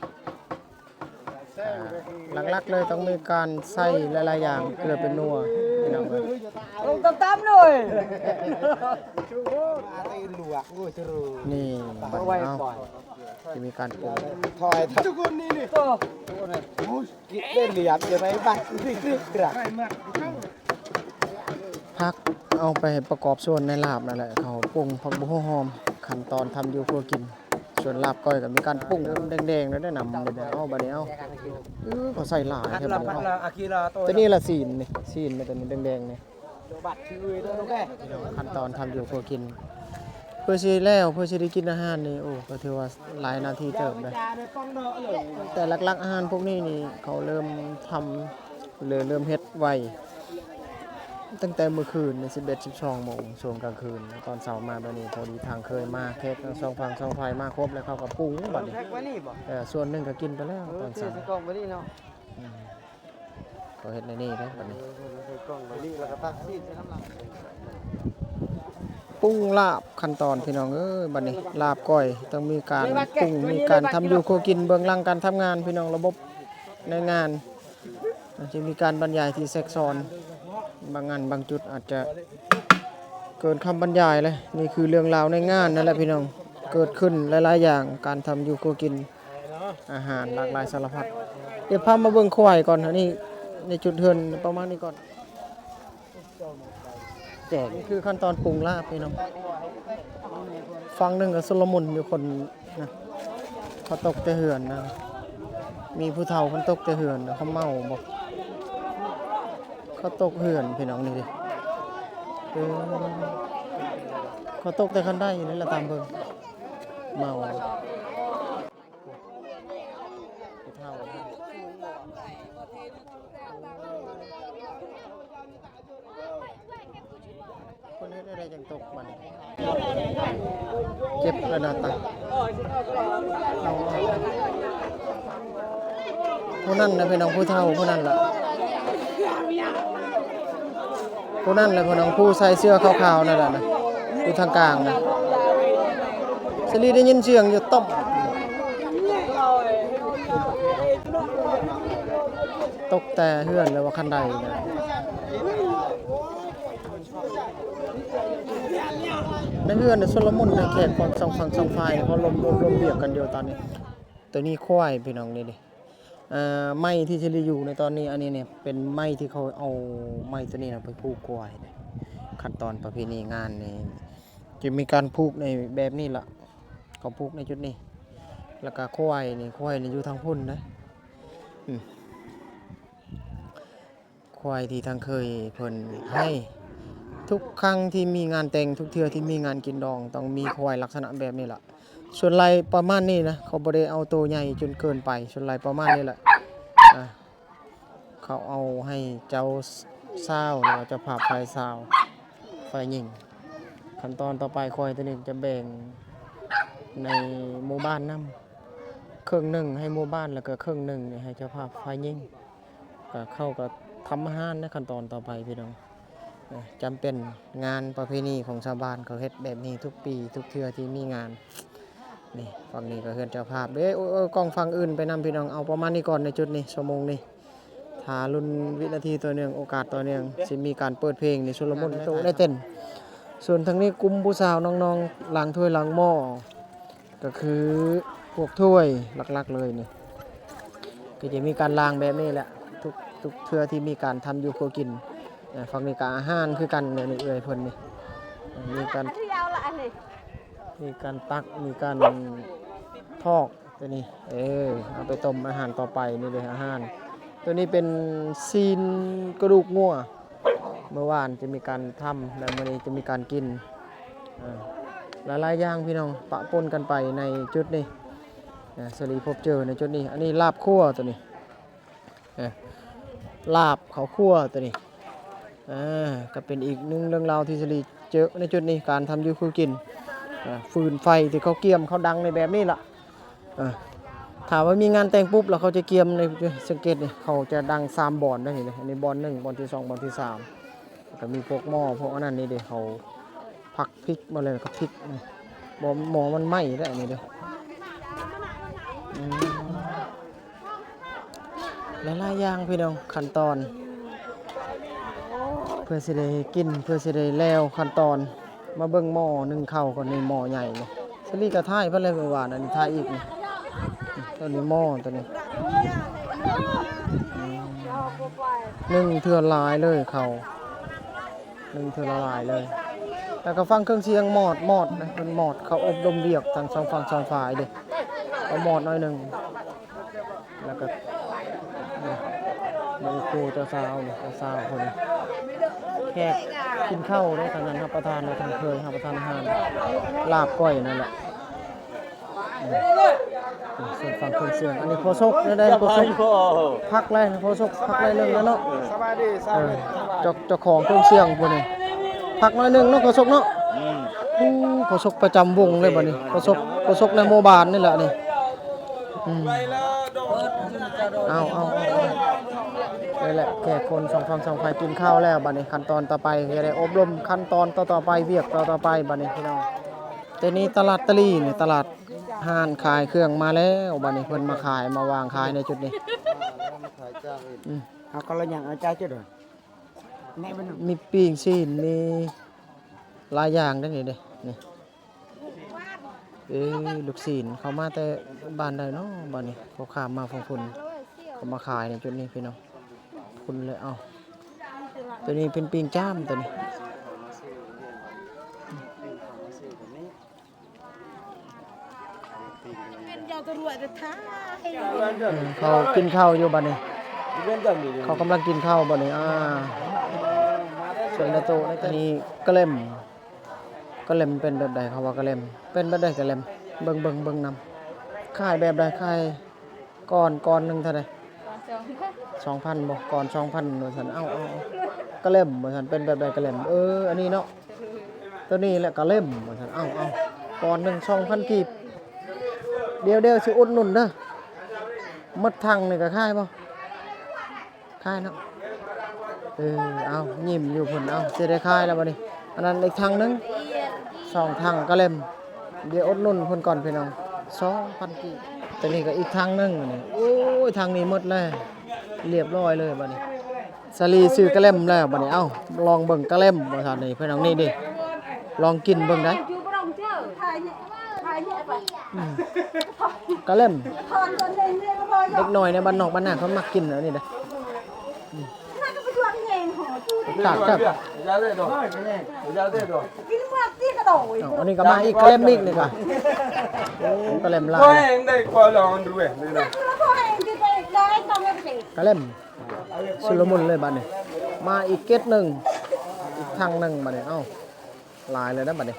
ອ່າ ຫຼັກໆເລີຍຕ້ອງມີການໃສ່ຫຼາຍໆຢ່າງ ເກືອເປັນນົວ ພີ່ນ້ອງເອີຍ ລົງຕຳໆເລີຍ. ນີ້ ບັດນີ້ ເອົາ ຊິມີການປຸງ ຜັກເອົາໄປປະກອບສ່ວນໃນລາບນັ້ນແຫຼະ ເຂົາ ປຸງຜັກບົວຫົວຫອມ ຂັ້ນຕອນທຳຢູ່ຄົວກິນ. ສ່ວນລາບກ້ອຍກໍມີການປຸງ ເລີ່ມແດງໆແລ້ວເດ້ ນ້ຳເດ້. ເອົາ ບາດນີ້ເອົາ ເອີ ເຂົາໃສ່ຫຼາຍແທ້ບາດນີ້ເອົາ. ຕົວນີ້ລະຊີ້ນນີ້ ຊີ້ນມັນຕົວນີ້ແດງໆນີ້. ຂັ້ນຕອນທຳຢູ່ຄົວກິນ ເພື່ອຊິແລ້ວ ເພື່ອຊິໄດ້ກິນອາຫານນີ້ ໂອ້ ກໍຖືວ່າຫຼາຍນາທີເຕີບເດ້. ແຕ່ຫຼັກໆອາຫານພວກນີ້ນີ້ ເຂົາເລີ່ມທຳ ເລີ່ມເຮັດໄວ ຕັ້ງແຕ່ມື້ຄືນນີ້ ສິບເອັດ ສິບສອງໂມງ ຊ່ວງກາງຄືນ. ຕອນເຊົ້າມາບາດນີ້ ພໍດີທາງເຄີຍມາ ແຂກທັງສອງຝັ່ງສອງຝ່າຍມາຄົບ ແລ້ວເຂົາກໍປຸງບາດນີ້. ເອີ ສ່ວນໜຶ່ງກໍກິນໄປແລ້ວຕອນເຊົ້າ. ອືມ ເຂົາເຮັດໃນນີ້ເດ້ບາດນີ້. ປຸງລາບຂັ້ນຕອນ ພີ່ນ້ອງເອີຍ. ບາດນີ້ລາບກ້ອຍຕ້ອງມີການປຸງ ມີການທຳຢູ່ຄົວກິນ ເບື້ອງຫຼັງການທຳງານ ພີ່ນ້ອງ. ລະບົບໃນງານ ອາດຈະມີການບັນຍາຍທີ່ແຊກຊ້ອນ ບາງອັນບາງຈຸດອາດຈະເກີນຄຳບັນຍາຍເລີຍ. ນີ້ຄືເລື່ອງລາວໃນງານນັ້ນແຫຼະ ພີ່ນ້ອງ ເກີດຂຶ້ນຫຼາຍໆຢ່າງ ການທຳຢູ່ຄົວກິນ ອາຫານຫຼາກຫຼາຍສາລະພັດ. ດຽວພາມາເບິ່ງຄວາຍກ່ອນ. ອັນນີ້ໃນຈຸດເຮືອນປະມານນີ້ກ່ອນ. ແຈກ ນີ້ຄືຂັ້ນຕອນປຸງລາບ ພີ່ນ້ອງ. ຝັ່ງໜຶ່ງກໍຊຸນລະມຸນຢູ່ ຄົນນະ ເຂົາຕົກແຕ່ເຮືອນນະ. ມີຜູ້ເຖົ້າເພິ່ນຕົກແຕ່ເຮືອນນະ. ເຂົາເມົາບໍ່? ເຂົາຕົກເຮືອນ ພີ່ນ້ອງ ນີ້ເດ້. ເອີ ເຂົາຕົກແຕ່ຄັນໄດນີ້ແຫຼະ ຕາມເບິ່ງ ເມົາ. ຜູ້ເຖົ້າ ເພິ່ນເຮັດແນວໃດຈັ່ງຕົກມັນ ເຈັບລະນະຕາ. ຜູ້ນັ້ນນະ ເປັນນ້ອງຜູ້ເຖົ້າຜູ້ນັ້ນລະ. ຜູ້ນັ້ນແຫຼະ ຜູ້ນ້ອງຜູ້ໃສ່ເສື້ອຂາວໆນັ້ນແຫຼະນະ ຢູ່ທາງກາງນະ. ສາລີໄດ້ຍິນສຽງຢູ່ ຕົບ ຕົກແຕ່ເຮືອນ ຫຼືວ່າຄັນໄດນະ. ໃນເຮືອນນະ ຊຸນລະມຸນໃນແຂກຂອງສອງຝັ່ງສອງຝ່າຍ ເຂົາລົມ ລົມ ລົມບຽກກັນຢູ່ຕອນນີ້. ໂຕນີ້ຄວາຍ ພີ່ນ້ອງ ນີ້ເດ້. ເອີ ໄມ້ທີ່ສາລີຢູ່ໃນຕອນນີ້ ອັນນີ້ນີ້ເປັນໄມ້ທີ່ເຂົາເອົາໄມ້ໂຕນີ້ນະໄປຜູກຄວາຍ. ຂັ້ນຕອນປະເພນີງານນີ້ ຈະມີການຜູກໃນແບບນີ້ລະ ເຂົາຜູກໃນຈຸດນີ້. ແລ້ວກະຄວາຍນີ້ ຄວາຍນີ້ຢູ່ທາງພຸ້ນເດ້. ອືມ ຄວາຍທີ່ທາງເຄີຍເພິ່ນໃຫ້ ທຸກຄັ້ງທີ່ມີງານແຕ່ງ ທຸກເທື່ອທີ່ມີງານກິນດອງ ຕ້ອງມີຄວາຍລັກສະນະແບບນີ້ລະ. ສ່ວນຫຼາຍປະມານນີ້ນະ ເຂົາບໍ່ໄດ້ເອົາໂຕໃຫຍ່ຈົນເກີນໄປ ສ່ວນຫຼາຍປະມານນີ້ແຫຼະ. ອ່າ ເຂົາເອົາໃຫ້ເຈົ້າສາວ ຫຼືວ່າເຈົ້າພາບຝ່າຍສາວ ຝ່າຍຍິງ. ຂັ້ນຕອນຕໍ່ໄປ ຄວາຍໂຕນີ້ຈະແບ່ງໃນໝູ່ບ້ານນຳ ເຄິ່ງໜຶ່ງໃຫ້ໝູ່ບ້ານ ແລ້ວກໍເຄິ່ງໜຶ່ງນີ້ໃຫ້ເຈົ້າພາບຝ່າຍຍິງ. ກໍເຂົາກໍທຳອາຫານໃນຂັ້ນຕອນຕໍ່ໄປ ພີ່ນ້ອງ. ເອີ ຈຳເປັນງານປະເພນີຂອງຊາວບ້ານ ເຂົາເຮັດແບບນີ້ທຸກປີ ທຸກເທື່ອທີ່ມີງານ. ນີ້ ຝັ່ງນີ້ກໍເຮືອນເຈົ້າພາບເດ້. ໂອ້ ກ້ອງຝັ່ງອື່ນໄປນຳ ພີ່ນ້ອງ. ເອົາປະມານນີ້ກ່ອນໃນຈຸດນີ້ ຊົ່ວໂມງນີ້. ຖ້າລຸ້ນວິນາທີຕໍ່ເນື່ອງ ໂອກາດຕໍ່ເນື່ອງ ຊິມີການເປີດເພງໃນຊຸນລະມຸນ ໂຕະໃນເຕັນ. ສ່ວນທາງນີ້ກຸ່ມຜູ້ສາວນ້ອງໆ ລ້າງຖ້ວຍລ້າງໝໍ້ ກໍຄືພວກຖ້ວຍຫຼັກໆເລີຍນີ້ ກໍຈະມີການລ້າງແບບນີ້ແຫຼະ ທຸກ ທຸກເທື່ອທີ່ມີການທຳຢູ່ຄົວກິນ. ເອີ ຝັ່ງນີ້ກໍອາຫານຄືກັນ ນີ້ເອື້ອຍເພິ່ນນີ້ ມີການ ມີການຕັກ ມີການຖອກ ໂຕນີ້ ເອີ ເອົາໄປຕົ້ມອາຫານຕໍ່ໄປ. ນີ້ເດ້ອາຫານ ໂຕນີ້ເປັນຊີ້ນກະດູກງົວ. ເມື່ອວານຈະມີການທຳ ແລະ ມື້ນີ້ຈະມີການກິນ. ອ່າ ຫຼາຍໆຢ່າງ ພີ່ນ້ອງ ປະປົນກັນໄປໃນຈຸດນີ້. ອ່າ ສາລີພົບເຈີໃນຈຸດນີ້. ອັນນີ້ລາບຂົ້ວໂຕນີ້. ເອີ ລາບເຂົ້າຂົ້ວໂຕນີ້. ອ່າ ກໍເປັນອີກໜຶ່ງເລື່ອງລາວທີ່ສາລີເຈີໃນຈຸດນີ້ ການທຳຢູ່ຄືກິນ. ອ່າ ຟືນໄຟທີ່ເຂົາກຽມ ເຂົາດັງໃນແບບນີ້ລະ. ອ່າ ຖ້າວ່າມີງານແຕ່ງປຸບ ແລ້ວເຂົາຈະກຽມໃນ ສັງເກດນີ້ ເຂົາຈະດັງສາມບ່ອນເດ້ນີ້. ອັນນີ້ບ່ອນໜຶ່ງ ບ່ອນທີສອງ ບ່ອນທີສາມ ແລ້ວກໍມີພວກໝໍ້ ພວກອັນນັ້ນນີ້ເດ້ ເຂົາ ພັກພິກມາເລີຍ ກໍພິກ ບໍ່ ໝໍ້ມັນໄໝ້ແລ້ວນີ້ເດ້. ອືມ ຫຼາຍໆຢ່າງ ພີ່ນ້ອງ ຂັ້ນຕອນ ເພື່ອຊິໄດ້ກິນ ເພື່ອຊິໄດ້ແລ້ວຂັ້ນຕອນ. ມາເບິ່ງໝໍ້ໜຶ້ງເຂົ້າກ່ອນ ນີ້ໝໍ້ໃຫຍ່ນີ້. ສາລີກໍຖ່າຍເພິ່ນແລ້ວເມື່ອວານ ອັນນີ້ຖ່າຍອີກນີ້. ໂຕນີ້ໝໍ້ໂຕນີ້ ອືມ ໜຶ້ງເທື່ອຫຼາຍເລີຍເຂົ້າ. ໜຶ້ງເທື່ອລະຫຼາຍເລີຍ. ແລ້ວກໍຟັງເຄື່ອງສຽງມອດ ມອດນະ ເພິ່ນມອດ ເຂົາອົບຮົມວຽກທັງສອງຝັ່ງສອງຝ່າຍເດ້ ກໍມອດໜ້ອຍໜຶ່ງ. ແລ້ວກໍ ນີ້ ໝູ່ຄູ່ເຈົ້າສາວນີ້ ເຈົ້າສາວເພິ່ນ ແຂກກິນເຂົ້າເດ້ ທາງນັ້ນຮັບປະທານ ແລະ ທາງເຄີຍຮັບປະທານອາຫານ ລາບກ້ອຍນັ້ນແຫຼະ. ອືມ ເຊິ່ງຟັງເຄື່ອງສຽງ ອັນນີ້ພໍ່ສົກໄດ້ ພໍ່ສົກ ພັກແລ້ວ ພໍ່ສົກພັກໄດ້ໜຶ່ງແລ້ວເນາະ. ສະບາຍດີ ເອີ ເຈົ້າ ເຈົ້າຂອງເຄື່ອງສຽງຜູ້ນີ້ ພັກໜ້ອຍໜຶ່ງເນາະ ພໍ່ສົກເນາະ. ອືມ ໂອ້ ພໍ່ສົກປະຈຳວົງເລີຍບັດນີ້ ພໍ່ສົກ ພໍ່ສົກໃນໝູ່ບ້ານນີ້ແຫຼະນີ້. ອືມ ເອົາ ເອົາ ເອົາ ເອົາ ນີ້ແຫຼະ ແຂກຄົນສອງຝັ່ງສອງຝ່າຍກິນເຂົ້າແລ້ວ ບັດນີ້ຂັ້ນຕອນຕໍ່ໄປ ຈະໄດ້ອົບຮົມຂັ້ນຕອນຕໍ່ໆໄປ ວຽກຕໍ່ໆໄປ ບັດນີ້ພີ່ນ້ອງ. ແຕ່ນີ້ຕະຫຼາດຕະຫຼີ່ນີ້ ຕະຫຼາດ ຮ້ານຂາຍເຄື່ອງມາແລ້ວ ບັດນີ້ເພິ່ນມາຂາຍ ມາວາງຂາຍໃນຈຸດນີ້. ອືມ ເອົາ ກໍລະຫຍັງ ເອົາ ຈ່າຍຈຸດ ມີປີ້ງຊີ້ນ ມີຫຼາຍຢ່າງເດ້ນີ້ເດ້ ນີ້ ເອີ ລູກຊີ້ນ ເຂົາມາແຕ່ບ້ານໃດເນາະ ບັດນີ້ ເຂົາຂ້າມມາຝັ່ງພຸ້ນ ເຂົາມາຂາຍໃນຈຸດນີ້ພີ່ນ້ອງ. ຄຸນເລີຍ ເອົາ ໂຕນີ້ເປັນປີ້ງຈ້າມ ໂຕນີ້ ເອີ ເຂົາກິນເຂົ້າຢູ່ບັດນີ້ ເຂົາກຳລັງກິນເຂົ້າບັດນີ້. ອ່າ ສ່ວນນາໂຕະ ອັນນີ້ກະເລັມ ກະເລັມເປັນແບບໃດ? ເຂົາວ່າກະເລັມ ເປັນແບບໃດກະເລັມ? ເບິ່ງ ເບິ່ງ ເບິ່ງນຳ ຂາຍແບບໃດ? ຂາຍ ກ້ອນ ກ້ອນໜຶ່ງເທົ່າໃດ? ສອງພັນ ສອງພັນບໍ່? ກ້ອນສອງພັນ ວ່າຊັ້ນ. ເອົາ ເອົາ ເອົາ ກະເລັມ ວ່າຊັ້ນ. ເປັນແບບໃດກະເລັມ? ເອີ ອັນນີ້ເນາະ ໂຕນີ້ແຫຼະກະເລັມ ວ່າຊັ້ນ. ເອົາ ເອົາ ກ້ອນໜຶ່ງສອງພັນກີບ. ດຽວ ດຽວຊິອຸດໜູນເດີ. ໝົດຖັງນີ້ກະຂາຍບໍ່? ຂາຍເນາະ. ເອີ ເອົາ ຍິ້ມຢູ່ພຸ້ນ. ເອົາ ຊິໄດ້ຂາຍແລ້ວບັດນີ້. ອັນນັ້ນອີກຖັງໜຶ່ງ ສອງຖັງກະເລັມ. ດຽວອຸດໜູນເພິ່ນກ່ອນພີ່ນ້ອງ ສອງພັນກີບ. ໂຕນີ້ກໍອີກຖັງໜຶ່ງນີ້. ໂອ້ຍ ຖັງນີ້ໝົດແລ້ວ ລຽບຮ້ອຍເລີຍບັດນີ້. ສາລີຊື້ກະເລັມແລ້ວບັດນີ້. ເອົ້າ ລອງເບິ່ງກະເລັມວ່າຊັ້ນນີ້ພີ່ນ້ອງ. ນີ້ເດ້ ລອງກິນເບິ່ງໄດ໋. ອືມ ກະເລັມ ເດັກນ້ອຍໃນບ້ານນອກບ້ານນາເຂົາມັກກິນອັນນີ້ເດ້. ອືມ ຕາກແຊບ. ເອົ້າ ອັນນີ້ກໍມາອີກ ກະເລັມອີກນີ້ກະ. ໂອ້ ກະເລັມຫຼາຍ ກະເລັມ. ຊຸນລະມຸນເລີຍບາດນີ້. ມາອີກເກັດໜຶ່ງ ອີກຖັງໜຶ່ງບາດນີ້. ເອົ້າ ຫຼາຍເລີຍນະບາດນີ້.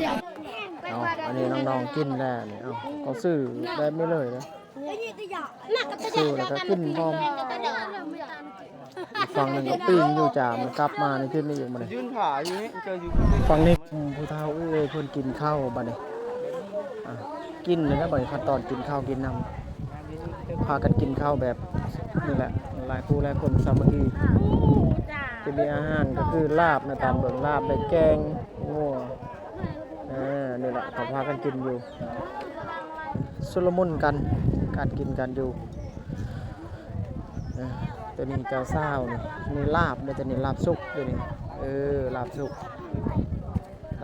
ເອົ້າ ອັນນີ້ນ້ອງໆກິນແລ້ວນີ້. ເອົ້າ ເຂົາຊື້ແບບນີ້ເລີຍເດ້ ຊື້ແລ້ວກໍກິນພ້ອມ. ອີກຝັ່ງໜຶ່ງກໍປີ້ງຢູ່ ຈາມກັບມາໃນຈຸດນີ້ອີກບາດນີ້. ຝັ່ງນີ້ ອືມ ຜູ້ເຖົ້າເອື້ອຍເພິ່ນກິນເຂົ້າບາດນີ້. ອ່າ ກິນແລ້ວນະບາດນີ້ ຂັ້ນຕອນກິນເຂົ້າກິນນ້ຳ ພາກັນກິນເຂົ້າແບບນີ້ແຫຼະ ຫຼາຍຄູ່ຫຼາຍຄົນສາມັກຄີ. ຈະມີອາຫານກໍຄືລາບນະ ຕາມເບິ່ງ ລາບ ແລະ ແກງງົວ. ເອີ ນີ້ແຫຼະ ເຂົາພາກັນກິນຢູ່ ຊຸນລະມຸນກັນ ການກິນການຢູ່. ເອີ ໂຕນີ້ເຈົ້າສາວນີ້ ມີລາບເດ້ ໂຕນີ້ລາບສຸກເດ້ນີ້. ເອີ ລາບສຸກ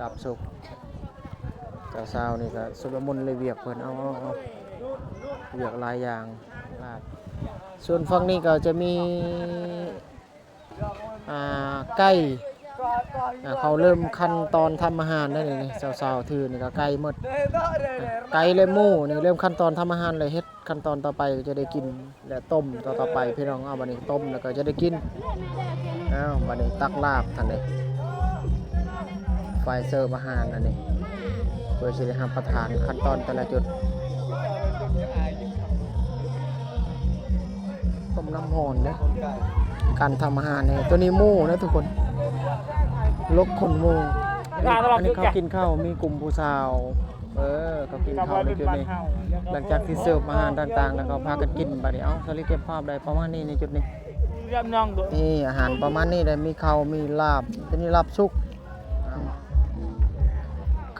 ລາບສຸກ. ເຈົ້າສາວນີ້ກໍຊຸນລະມຸນເລີຍວຽກເພິ່ນ. ເອົາ ເອົາ ເອົາ ວຽກຫຼາຍຢ່າງ. ອ່າ ສ່ວນຝັ່ງນີ້ກໍຈະມີ ອ່າ ໄກ່. ອ່າ ເຂົາເລີ່ມຂັ້ນຕອນທຳອາຫານແລ້ວນີ້ ສາວໆຖືນີ້ກໍໄກ່ໝົດ. ອ່າ ໄກ່ ແລະ ໝູນີ້ເລີ່ມຂັ້ນຕອນທຳອາຫານແລ້ວ ເຮັດ ຂັ້ນຕອນຕໍ່ໄປກໍຈະໄດ້ກິນ ແລະ ຕົ້ມຕໍ່ໆໄປພີ່ນ້ອງ. ເອົາ ບາດນີ້ຕົ້ມແລ້ວກໍຈະໄດ້ກິນ. ເອົາ ບາດນີ້ຕັກລາບຫັ້ນເດ້ ຝ່າຍເສີບອາຫານອັນນີ້ ເພື່ອຊິໄດ້ຮັບປະທານຂັ້ນຕອນແຕ່ລະຈຸດ. ຕົ້ມນ້ຳຮ້ອນເດ້ ການທຳອາຫານນີ້. ໂຕນີ້ໝູນະທຸກຄົນ ລົກຂົນໝູ. ອັນນີ້ເຂົາກິນເຂົ້າ ມີກຸ່ມຜູ້ສາວ ເອີ ເຂົາກິນເຂົ້າໃນຈຸດນີ້. ຫຼັງຈາກທີ່ເສີບອາຫານຕ່າງໆແລ້ວ ເຂົາພາກັນກິນບາດນີ້. ເອົ້າ ສາລີເກັບພາບໄດ້ປະມານນີ້ໃນຈຸດນີ້. ນີ້ອາຫານປະມານນີ້ໄດ໋ ມີເຂົ້າ ມີລາບ ໂຕນີ້ລາບສຸກ.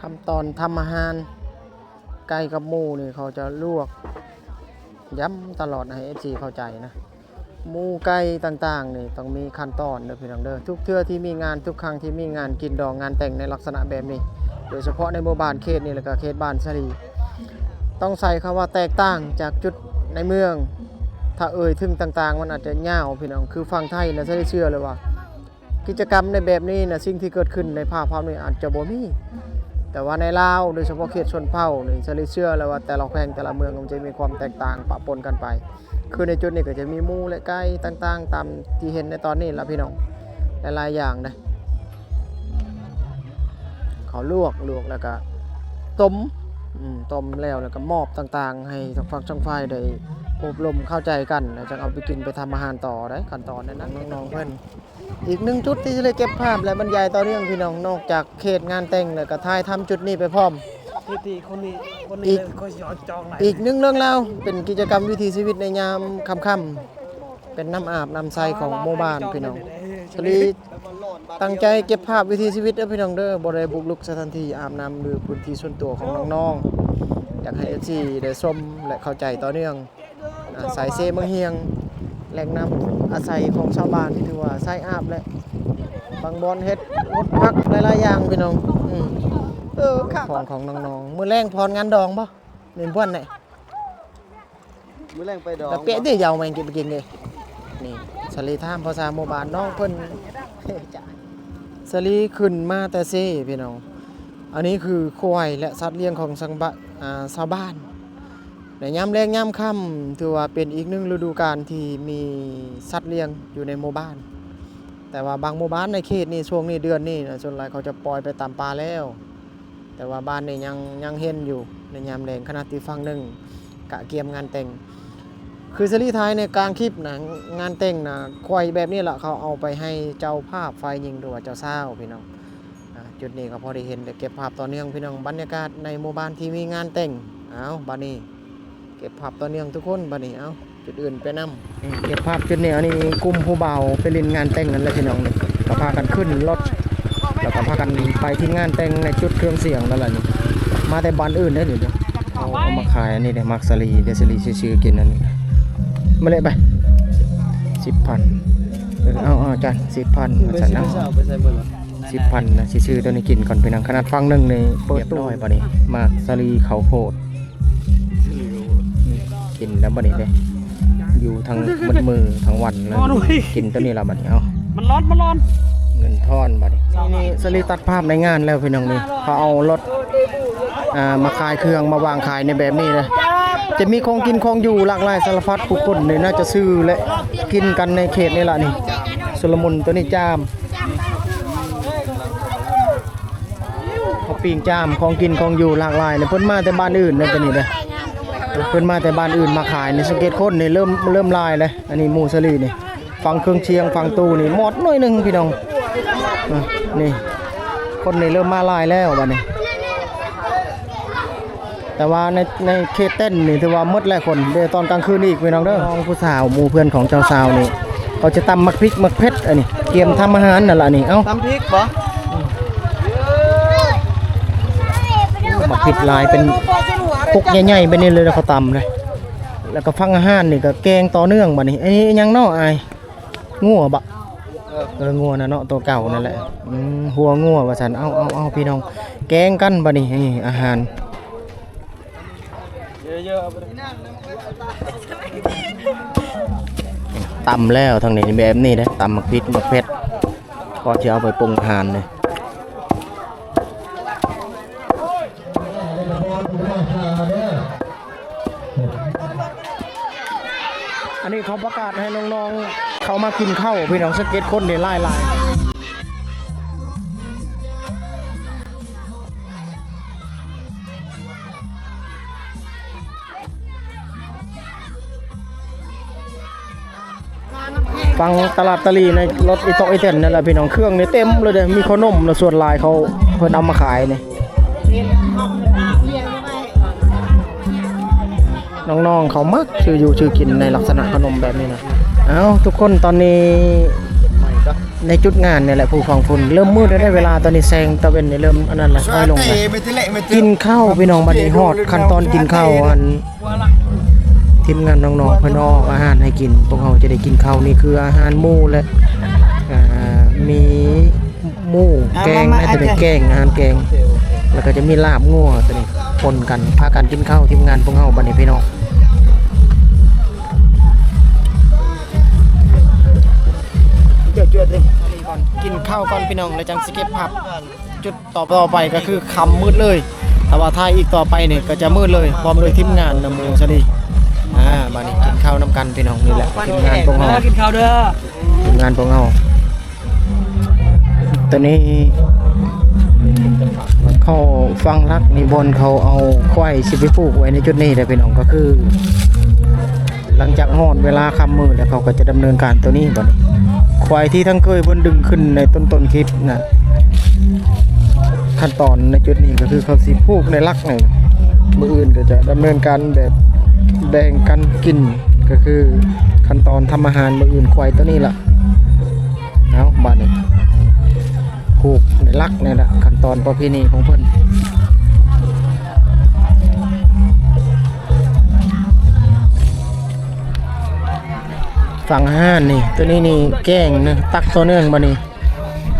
ຂັ້ນຕອນທຳອາຫານ ໄກ່ກັບໝູນີ້ ເຂົາຈະລວກ ຢ້ຳຕະຫຼອດໃຫ້ເອັຟຊີເຂົ້າໃຈນະ. ໝູໄກ່ຕ່າງໆນີ້ຕ້ອງມີຂັ້ນຕອນເດີພີ່ນ້ອງເດີ. ທຸກເທື່ອທີ່ມີງານ ທຸກຄັ້ງທີ່ມີງານກິນດອງງານແຕ່ງໃນລັກສະນະແບບນີ້ ໂດຍສະເພາະໃນໝູ່ບ້ານເຂດນີ້ ແລ້ວກໍເຂດບ້ານສາລີ ຕ້ອງໃຊ້ຄຳວ່າແຕກຕ່າງຈາກຈຸດໃນເມືອງ. ຖ້າເອີ່ຍເຖິງຕ່າງໆ ມັນອາດຈະຍາວພີ່ນ້ອງ. ຄືຝັ່ງໄທນະ ສາລີເຊື່ອເລີຍວ່າ ກິດຈະກຳໃນແບບນີ້ນະ ສິ່ງທີ່ເກີດຂຶ້ນໃນພາກພວກນີ້ອາດຈະບໍ່ມີ ແຕ່ວ່າໃນລາວ ໂດຍສະເພາະເຂດຊົນເຜົ່ານີ້ ສາລີເຊື່ອແລ້ວວ່າແຕ່ລະແຂວງແຕ່ລະເມືອງມັນຈະມີຄວາມແຕກຕ່າງປະປົນກັນໄປ. ຄືໃນຈຸດນີ້ກໍຈະມີໝູແລະໄກ່ຕ່າງໆ ຕາມທີ່ເຫັນໃນຕອນນີ້ລະພີ່ນ້ອງ ຫຼາຍໆຢ່າງນະ. ເຂົາລວກ ລວກແລ້ວກະຕົ້ມ ອືມ ຕົ້ມແລ້ວ ແລ້ວກະມອບຕ່າງໆ ໃຫ້ທັງຝັ່ງສອງຝ່າຍໄດ້ໂອ້ລົມເຂົ້າໃຈກັນ ແລ້ວຈັ່ງເອົາໄປກິນໄປທຳອາຫານຕໍ່ໄດ໋. ຂັ້ນຕອນນັ້ນນະ ນ້ອງໆເພິ່ນ ອີກໜຶ່ງຈຸດທີ່ຈະໄດ້ເກັບພາບ ແລະ ບັນຍາຍຕໍ່ເນື່ອງພີ່ນ້ອງ ນອກຈາກເຂດງານແຕ່ງ ແລ້ວກະຖ່າຍທຳຈຸດນີ້ໄປພ້ອມ. ທີ່ ທີ່ຄົນນີ້ ຄົນນີ້ ອີກ ເລີຍ ຂ້ອຍຊິເອົາຈອງຫຼາຍ ອີກໜຶ່ງເລື່ອງລາວ ເປັນກິດຈະກຳວິຖີຊີວິດໃນຍາມຄ່ຳໆ ເປັນນ້ຳອາບນ້ຳໃສຂອງໝູ່ບ້ານພີ່ນ້ອງ. ສາລີຕັ້ງໃຈເກັບພາບວິຖີຊີວິດເດີພີ່ນ້ອງເດີ ບໍ່ໄດ້ບຸກລຸກສະຖານທີ່ອາບນ້ຳ ຫຼື ພື້ນທີ່ສ່ວນຕົວຂອງນ້ອງໆ. ຢາກໃຫ້ເອັຟຊີໄດ້ຊົມ ແລະ ເຂົ້າໃຈຕໍ່ເນື່ອງ ອາ ສາຍເຊເມືອງຮຽງ ແຫຼ່ງນ້ຳອາໄສຂອງຊາວບ້ານທີ່ຖືວ່າໃຊ້ອາບ ແລະ ບາງບ່ອນເຮັດຫົດຜັກຫຼາຍໆຢ່າງພີ່ນ້ອງ. ອືມ ເອີ ຂອງ ຂອງນ້ອງໆ. ມື້ແລງພອນງານດອງບໍ່? ແມ່ນບ່ອນໃດ? ມື້ແລງໄປດອງ ແປະເດ້ ຢາວແມງກິນໄປກິນເດ້. ນີ້ ສາລີຖາມພາສາໝູ່ບ້ານນ້ອງເພິ່ນ ສາລີຂຶ້ນມາແຕ່ເຊພີ່ນ້ອງ. ອັນນີ້ຄືຄວາຍ ແລະ ສັດລ້ຽງຂອງຊາວບ້ານ ອາ ຊາວບ້ານ ໃນຍາມແລ້ງຍາມຄ່ຳ ຖືວ່າເປັນອີກໜຶ່ງລະດູການທີ່ມີສັດລ້ຽງຢູ່ໃນໝູ່ບ້ານ. ແຕ່ວ່າບາງໝູ່ບ້ານໃນເຂດນີ້ ຊ່ວງນີ້ເດືອນນີ້ນະ ສ່ວນຫຼາຍເຂົາຈະປ່ອຍໄປຕາມປ່າແລ້ວ. ແຕ່ວ່າບ້ານນີ້ຍັງ ຍັງເຫັນຢູ່ໃນຍາມແລງ ຂະນະທີ່ຝັ່ງໜຶ່ງກະກຽມງານແຕ່ງ. ຄືສາລີຖ່າຍໃນກາງຄລິບນະ ງານແຕ່ງນະ ຄວາຍແບບນີ້ລະ ເຂົາເອົາໄປໃຫ້ເຈົ້າພາບຝ່າຍຍິງ ຫຼືວ່າເຈົ້າສາວພີ່ນ້ອງ. ອາ ຈຸດນີ້ກໍພໍໄດ້ເຫັນ ໄດ້ເກັບພາບຕໍ່ເນື່ອງພີ່ນ້ອງ ບັນຍາກາດໃນໝູ່ບ້ານທີ່ມີງານແຕ່ງ. ເອົາ ບາດນີ້ເກັບພາບຕໍ່ເນື່ອງທຸກຄົນ ບາດນີ້ ເອົາ ຈຸດອື່ນໄປນຳ. ເກັບພາບຈຸດນີ້ ອັນນີ້ກຸ່ມຜູ້ບ່າວໄປຫຼິ້ນງານແຕ່ງນັ້ນແຫຼະພີ່ນ້ອງ. ນີ້ກໍພາກັນຂຶ້ນລົດ ແລ້ວກໍພາກັນໄປທີ່ງານແຕ່ງໃນຈຸດເຄື່ອງສຽງນັ້ນແຫຼະນີ້. ມາແຕ່ບ້ານອື່ນເດ້ນີ້. ໂອ້ ເອົາມາຂາຍອັນນີ້ເດ້ ໝາກສາລີເດ້ ສາລີຊື້ໆກິນອັນນີ້. ມາເລະໄປ ສິບພັນ. ເອີ ເອົາ ເອົາ ຈານ ສິບພັນ ວ່າຊັ້ນເນາະ. ສິບພັນນະ ຊິຊື້ຕົວນີ້ກິນກ່ອນພີ່ນ້ອງ. ຂະໜາດຝັ່ງໜຶ່ງນີ້ເປີດຕູ້ ບັດນີ້ ໝາກສາລີເຂົ້າໂພດ ກິນແລ້ວບັດນີ້ເດ້ ຢູ່ທັງໝົດມື້ທັງວັນເລີຍ. ກິນຕົວນີ້ລະບັດນີ້. ເອົາ ມັນຮ້ອນ ມັນຮ້ອນ ເງິນທອນບັດນີ້. ນີ້ ນີ້ສາລີຕັດພາບໃນງານແລ້ວພີ່ນ້ອງ. ນີ້ເຂົາເອົາລົດ ອ່າ ມາຂາຍເຄື່ອງ ມາວາງຂາຍໃນແບບນີ້ເດ້. ຈະມີຂອງກິນຂອງຢູ່ຫຼາກຫຼາຍສາລະພັດ ຜູ້ຄົນນີ້ໜ້າຈະຊື້ ແລະ ກິນກັນໃນເຂດນີ້ລະນີ້. ຊຸລະມຸນ ຕົວນີ້ຈາມ ເຂົາປີ້ງຈາມ ຂອງກິນຂອງຢູ່ຫຼາກຫຼາຍ. ເພິ່ນມາແຕ່ບ້ານອື່ນເດ້ ຕົວນີ້ເດ້ ເພິ່ນມາແຕ່ບ້ານອື່ນມາຂາຍນີ້. ສັງເກດຄົນນີ້ເລີ່ມ ເລີ່ມຫຼາຍແລ້ວ. ອັນນີ້ໝູ່ສາລີນີ້ ຝັ່ງເຄື່ອງສຽງ ຝັ່ງຕູ້ນີ້ໝົດໜ້ອຍໜຶ່ງພີ່ນ້ອງ. ເອີ ນີ້ ຄົນນີ້ເລີ່ມມາຫຼາຍແລ້ວບັດນີ້. ແຕ່ວ່າໃນ ໃນເຂດເຕັນນີ້ຖືວ່າໝົດແລ້ວຄົນ ເດ ຕອນກາງຄືນອີກພີ່ນ້ອງເດີ. ນ້ອງຜູ້ສາວ ໝູ່ເພື່ອນຂອງເຈົ້າສາວນີ້ ເຂົາຈະຕຳໝາກພິກໝາກເຜັດ ອັນນີ້ກຽມທຳອາຫານນັ້ນລະນີ້. ເອົ້າ ຕຳພິກບໍ່? ໝາກພິກຫຼາຍ ເປັນປຸກໃຫຍ່ໆແບບນີ້ເລີຍ ເຂົາຕຳເລີຍ. ແລ້ວກໍຝັ່ງອາຫານນີ້ກໍແກງຕໍ່ເນື່ອງບັດນີ້. ອັນນີ້ຫຍັງເນາະອ້າຍ? ງົວບໍ? ເອີ ງົວນະເນາະ ໂຕເກົ່ານັ້ນແຫຼະ. ອືມ ຫົວງົວວ່າຊັ້ນ. ເອົາ ເອົາ ເອົາ ພີ່ນ້ອງ ແກງກັນບັດນີ້. ນີ້ອາຫານ ຕຳແລ້ວທາງນີ້ແບບນີ້ເດ້ ຕຳໝາກພິກໝາກເຜັດ ກ່ອນຊິເອົາໄປປຸງອາຫານເດ້. ອັນນີ້ເຂົາປະກາດໃຫ້ນ້ອງໆເຂົ້າມາກິນເຂົ້າ ພີ່ນ້ອງ ສັງເກດຄົນນີ້ຫຼາຍໆ. ຝັ່ງຕະຫຼາດຕະຫຼີ່ໃນລົດອີ່ຕອກອີ່ແຕນນັ້ນແຫຼະພີ່ນ້ອງ ເຄື່ອງນີ້ເຕັມເລີຍເດ້ ມີເຂົ້າໜົມນະ ສ່ວນຫຼາຍເຂົາ ເພິ່ນເອົາມາຂາຍນີ້. ນ້ອງໆເຂົາມັກຊື້ຢູ່ຊື້ກິນໃນລັກສະນະເຂົ້າໜົມແບບນີ້ນະ. ເອົ້າ ທຸກຄົນ ຕອນນີ້ໃນຈຸດງານນີ້ແຫຼະ ພູຝັ່ງພຸ້ນ ເລີ່ມມືດແລ້ວເດ້ ເວລາຕອນນີ້ແສງຕາເວັນນີ້ເລີ່ມອັນນັ້ນແຫຼະ ນ້ອຍລົງແລ້ວ. ກິນເຂົ້າພີ່ນ້ອງ ບັດນີ້ຮອດຂັ້ນຕອນກິນເຂົ້າ ອັນ ທີມງານນ້ອງໆເພິ່ນເອົາອາຫານໃຫ້ກິນ ພວກເຮົາຈະໄດ້ກິນເຂົ້າ. ນີ້ຄືອາຫານໝູ ແລະ ອ່າ ມີໝູແກງ ອາ ມາ ມາ ນາຈະເປັນ ອາຈານ ແກງ ອາຫານແກງ ແລ້ວກໍຈະມີລາບງົວ ຕົວນີ້ປົນກັນ ພາກັນກິນເຂົ້າ ທີມງານພວກເຮົາບັດນີ້ພີ່ນ້ອງ. ຈວດໆເລີຍ ກິນ ເຂົ້າກ່ອນພີ່ນ້ອງ ແລ້ວຈັ່ງຊິເກັບພາບຈຸດຕໍ່ໄປ ກໍຄືຄ່ຳມືດເລີຍ. ຖ້າວ່າຖ່າຍອີກຕໍ່ໄປນີ້ກໍຈະມືດເລີຍ ພ້ອມດ້ວຍທີມງານນຳໝູ່ຊະລີ. ອ່າ ບາດນີ້ກິນເຂົ້ານຳກັນພີ່ນ້ອງ. ນີ້ແຫຼະທີມງານພວກເຮົາ ກິນເຂົ້າເດີ ທີມງານພວກເຮົາ. ໂຕນີ້ເຂົ້າຝັ່ງຫຼັກນີ້ ບ່ອນເຂົາເອົາຄວາຍຊິໄປຜູກໄວ້ໃນຈຸດນີ້ແຫຼະພີ່ນ້ອງ. ກໍຄືຫຼັງຈາກຮອດເວລາຄ່ຳມືດແລ້ວ ເຂົາກໍຈະດຳເນີນການໂຕນີ້. ບາດນີ້ຄວາຍທີ່ທາງເຄີຍເພິ່ນດຶງຂຶ້ນໃນຕົ້ນໆຄລິບນະ ຂັ້ນຕອນໃນຈຸດນີ້ກໍຄືເຂົາຊິຜູກໃນຫຼັກນີ້. ມື້ອື່ນກໍຈະດຳເນີນການແບບແບ່ງກັນກິນ ກໍຄືຂັ້ນຕອນທຳອາຫານມື້ອື່ນ ຄວາຍໂຕນີ້ລະ. ເອົາ ບາດນີ້ຜູກໃນຫຼັກນີ້ລະ ຂັ້ນຕອນປະເພນີຂອງເພິ່ນ. ຝັ່ງອາຫານນີ້ ໂຕນີ້ນີ້ແກງນະ ຕັກຕໍ່ເນື່ອງ. ບາດນີ້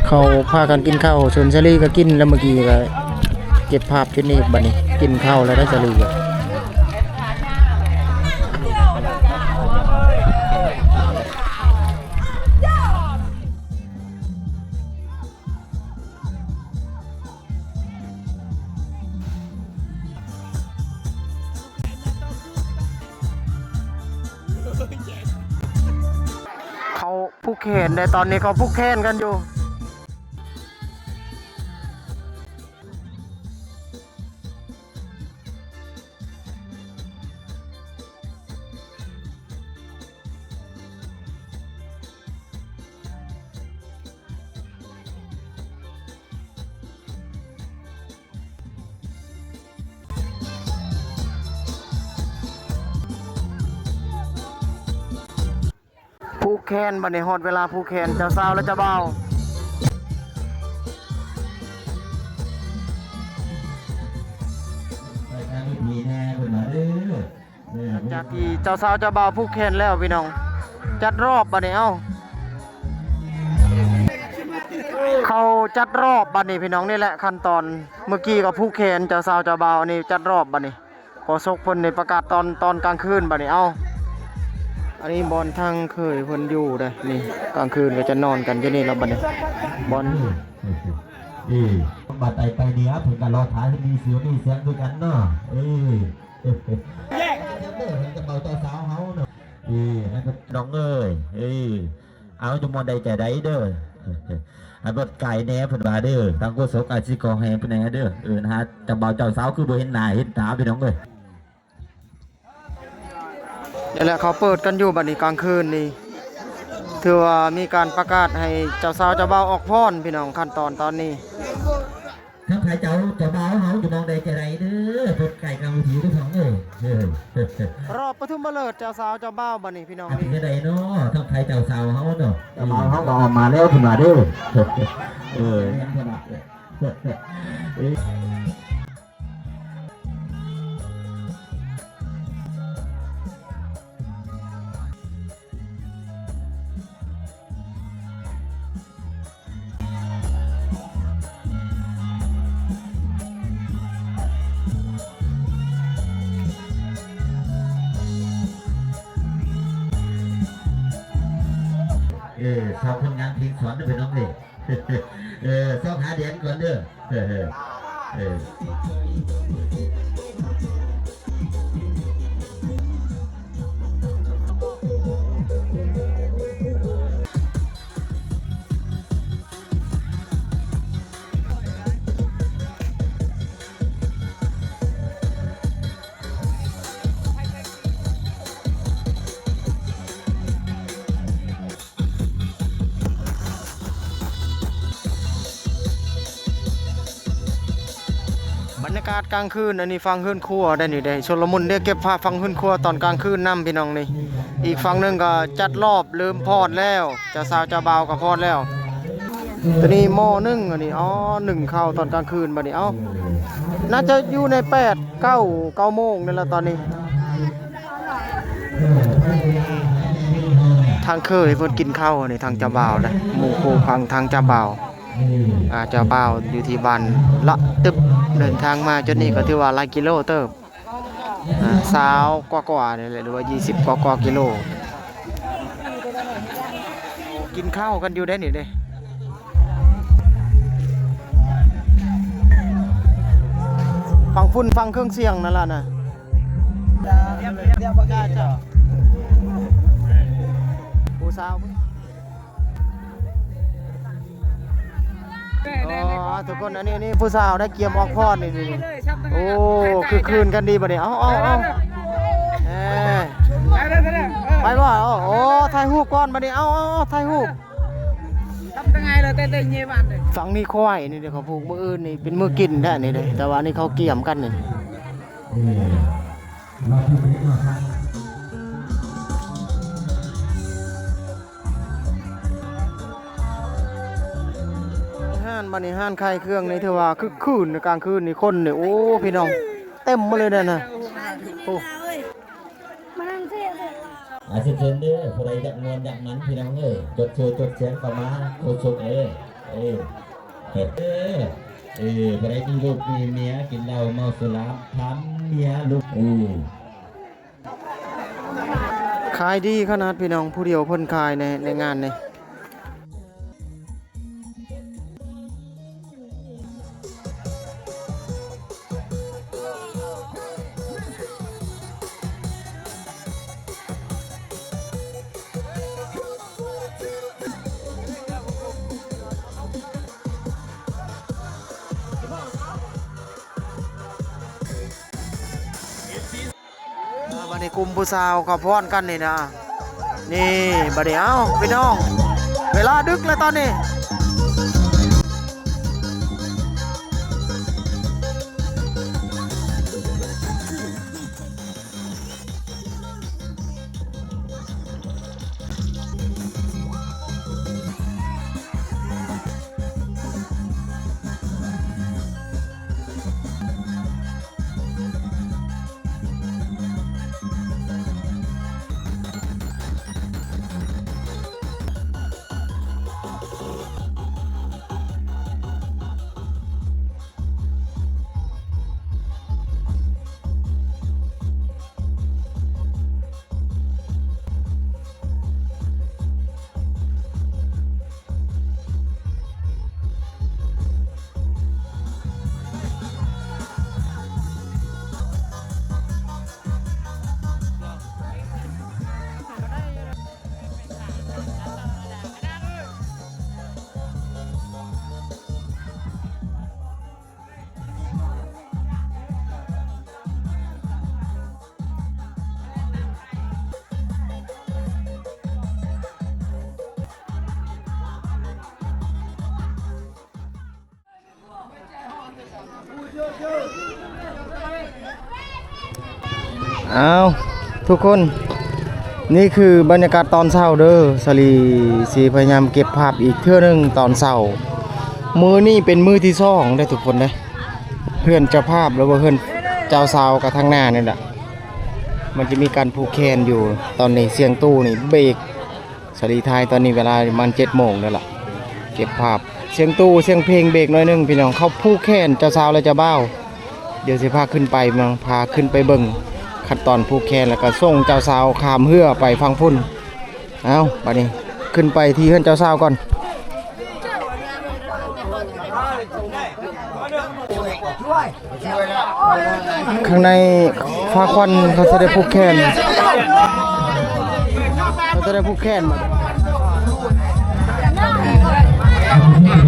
ເຂົາພາກັນກິນເຂົ້າ ສ່ວນຊາລີກໍກິນແລ້ວ ເມື່ອກີ້ກໍເກັບພາບຈຸດນີ້. ບາດນີ້ກິນເຂົ້າແລ້ວໄດ້ຊາລີກໍ ເຂົາຜູກແຂນໄດ້ ຕອນນີ້ເຂົາຜູກແຂນກັນຢູ່. ຜູກແຂນ ບາດນີ້ຮອດເວລາຜູກແຂນເຈົ້າສາວ ແລະ ເຈົ້າບ່າວ. ໄປທາງນີ້ແນ່ເພິ່ນວ່າເດີ. ຫຼັງຈາກທີ່ເຈົ້າສາວເຈົ້າບ່າວຜູກແຂນແລ້ວພີ່ນ້ອງ ຈັດຮອບບາດນີ້. ເອົ້າ ເຂົາຈັດຮອບບາດນີ້ພີ່ນ້ອງ. ນີ້ແຫຼະຂັ້ນຕອນ ເມື່ອກີ້ກໍຜູກແຂນເຈົ້າສາວເຈົ້າບ່າວ ອັນນີ້ຈັດຮອບບາດນີ້. ໂຄສົກເພິ່ນນີ້ປະກາດຕອນ ຕອນກາງຄືນບາດນີ້. ເອົ້າ ອັນນີ້ບ່ອນທາງເຂີຍເພິ່ນຢູ່ເດ້ ນີ້ກາງຄືນກໍຈະນອນກັນຢູ່ນີ້ລະບາດນີ້. ບ່ອນ ເອີ ບາດໃດໄປເໜືອເພິ່ນກໍລໍຖ້າມີຊື່ມີສຽງຄືກັນເນາະ. ເອີ ເອີ ເອີ ເຈົ້າບ່າວເຈົ້າສາວເຮົາເນາະ. ເອີ ນ້ອງເອີຍ ເອີ ເອົາ ຢູ່ບ່ອນໃດຈະໄດ້ເດີ ໃຫ້ເບິດກາຍແດ່ເພິ່ນວ່າເດີ. ທາງໂຄສົກອາດຊິຂໍແຮງເພິ່ນແດ່ເດີ. ເອີ ຫາເຈົ້າບ່າວເຈົ້າສາວຄືບໍ່ເຫັນໜ້າເຫັນຕາພີ່ນ້ອງເອີຍ. ນີ້ແຫຼະ ເຂົາເປີດກັນຢູ່ບາດນີ້ກາງຄືນນີ້ ຖືວ່າມີການປະກາດໃຫ້ເຈົ້າສາວເຈົ້າບ່າວອອກພອນພີ່ນ້ອງ. ຂັ້ນຕອນຕອນນີ້ ທັກທາຍເຈົ້າ ເຈົ້າບ່າວເຮົາຢູ່ໝ່ອງໃດຈະໄດ້ເດີ ເພິ່ນໃກ້ກາງເວທີເດີພີ່ນ້ອງເອີຍ. ເອີ ຮອບປະຖົມມະເລີກເຈົ້າສາວເຈົ້າບ່າວບາດນີ້ພີ່ນ້ອງ. ເປັນຈັ່ງໃດເນາະ ທັກທາຍເຈົ້າສາວເຮົາເນາະ. ເຈົ້າບ່າວເຮົາກໍອອກມາແລ້ວເພິ່ນວ່າເດີ. ເອີ ເອີ ເອີ. ເອີ ຊອກຜົນງານເພງສອນເດີພີ່ນ້ອງເອີຍ. ເອີ ຊອກຫາແດນກ່ອນເດີ. ເອີ ເອີ ເອີ. ບັນຍາກາດກາງຄືນ ອັນນີ້ຝັ່ງເຮືອນຄົວໄດ໋ນີ້ເດ້ ຊຸນລະມຸນເດ້. ເກັບພາບຝັ່ງເຮືອນຄົວຕອນກາງຄືນນຳພີ່ນ້ອງນີ້. ອີກຝັ່ງໜຶ່ງກໍຈັດຮອບ ເລີ່ມພອດແລ້ວ ເຈົ້າສາວເຈົ້າບ່າວກໍພອດແລ້ວ. ໂຕນີ້ໝໍ້ໜຶ້ງ ອັນນີ້ ອໍ ໜຶ້ງເຂົ້າຕອນກາງຄືນບາດນີ້. ເອົ້າ ໜ້າຈະຢູ່ໃນແປດ ເກົ້າ ເກົ້າໂມງນີ້ລະຕອນນີ້. ທາງເຄີຍເພິ່ນກິນເຂົ້າ ອັນນີ້ທາງເຈົ້າບ່າວນະ ໝູ່ຄູ່ຂອງທາງເຈົ້າບ່າວ. ອ່າ ເຈົ້າບ່າວຢູ່ທີ່ບ້ານລະຕຶບ ເດີນທາງມາຈຸດນີ້ກໍຖືວ່າຫຼາຍກິໂລເຕີບ. ອ່າ ຊາວກວ່າໆນີ້ແຫຼະ ຫຼືວ່າ ຊາວ ກວ່າໆກິໂລ. ກິນເຂົ້າກັນຢູ່ເດ້ນີ້ເດ້. ຟັງຝຸ່ນຟັງເຄື່ອງສຽງນັ້ນລະນະ ຜູ້ສາວ ອໍ ທຸກຄົນ ອັນນີ້ ນີ້ຜູ້ສາວໄດ້ກຽມອອກພອນນີ້ ນີ້ ນີ້ ໂອ້ ຄຶກຄື້ນກັນດີບັດນີ້ ເອົາ ເອົາ ເອົາ ເອີ ໄປບໍ່ ໂອ້ ຖ່າຍຮູບກ່ອນບັດນີ້ ເອົາ ເອົາ ເອົາ ຖ່າຍຮູບ ຝັ່ງນີ້ຄວາຍນີ້ເດ້ ເຂົາຜູກມື້ອື່ນນີ້ເປັນມື້ກິນແທ້ນີ້ເດ້ ແຕ່ວ່ານີ້ເຂົາກຽມກັນນີ້. ຮ້ານ ບັດນີ້ຮ້ານຂາຍເຄື່ອງນີ້ຖືວ່າຄຶກຄື້ນ ກາງຄືນນີ້ຄົນນີ້ ໂອ້ ພີ່ນ້ອງ ເຕັມໝົດເລີຍນັ້ນນະ ໂອ້ ອາ ເຊີນເດີ ຜູ້ໃດຢາກມ່ວນຢາກມັນ ພີ່ນ້ອງເອີຍ ຈົດຊື່ຈົດສຽງເຂົ້າມາ ໂຄສົກເອີຍ ເອີ ເອີ ເອີ ຜູ້ໃດມີລູກມີເມຍ ກິນເຫຼົ້າເມົາສຸລາ ພາເມຍລູກ ເອີ. ຂາຍດີຂະໜາດພີ່ນ້ອງ ຜູ້ດຽວເພິ່ນຂາຍໃນ ໃນງານນີ້. ອ່າ ບັດນີ້ກຸ່ມຜູ້ສາວເຂົາຟ້ອນກັນນີ້ນະ ນີ້ ບັດນີ້ ເອົ້າ ພີ່ນ້ອງ ເວລາດຶກແລ້ວຕອນນີ້. ອ້າວ ທຸກຄົນ ນີ້ຄືບັນຍາກາດຕອນເຊົ້າເດີ ສາລີຊິພະຍາຍາມເກັບພາບອີກເທື່ອໜຶ່ງຕອນເຊົ້າ. ມື້ນີ້ເປັນມື້ທີສອງເດ້ທຸກຄົນເດ້ ເຮືອນເຈົ້າພາບ ຫຼືວ່າເຮືອນເຈົ້າສາວກະທາງໜ້ານີ້ແຫຼະ ມັນຈະມີການຜູກແຂນຢູ່. ຕອນນີ້ສຽງຕູ້ນີ້ເບກ ສາລີຖ່າຍຕອນນີ້ເວລາປະມານເຈັດໂມງແລ້ວລະ ເກັບພາບ ສຽງຕູ້ ສຽງເພງເບກໜ້ອຍໜຶ່ງພີ່ນ້ອງ. ເຂົາຜູກແຂນເຈົ້າສາວ ແລະ ເຈົ້າບ່າວ ດຽວຊິພາຂຶ້ນໄປ ພາຂຶ້ນໄປເບິ່ງຂັ້ນຕອນຜູກແຂນ ແລ້ວກະສົ່ງເຈົ້າສາວຂ້າມເຮືອໄປຝັ່ງພຸ້ນ. ເອົ້າ ບາດນີ້ຂຶ້ນໄປທີ່ເຮືອນເຈົ້າສາວກ່ອນ. ຂ້າງໃນຟ້າຂວັນເຂົາຈະໄດ້ຜູກແຂນ ເຂົາຈະໄດ້ຜູກແຂນ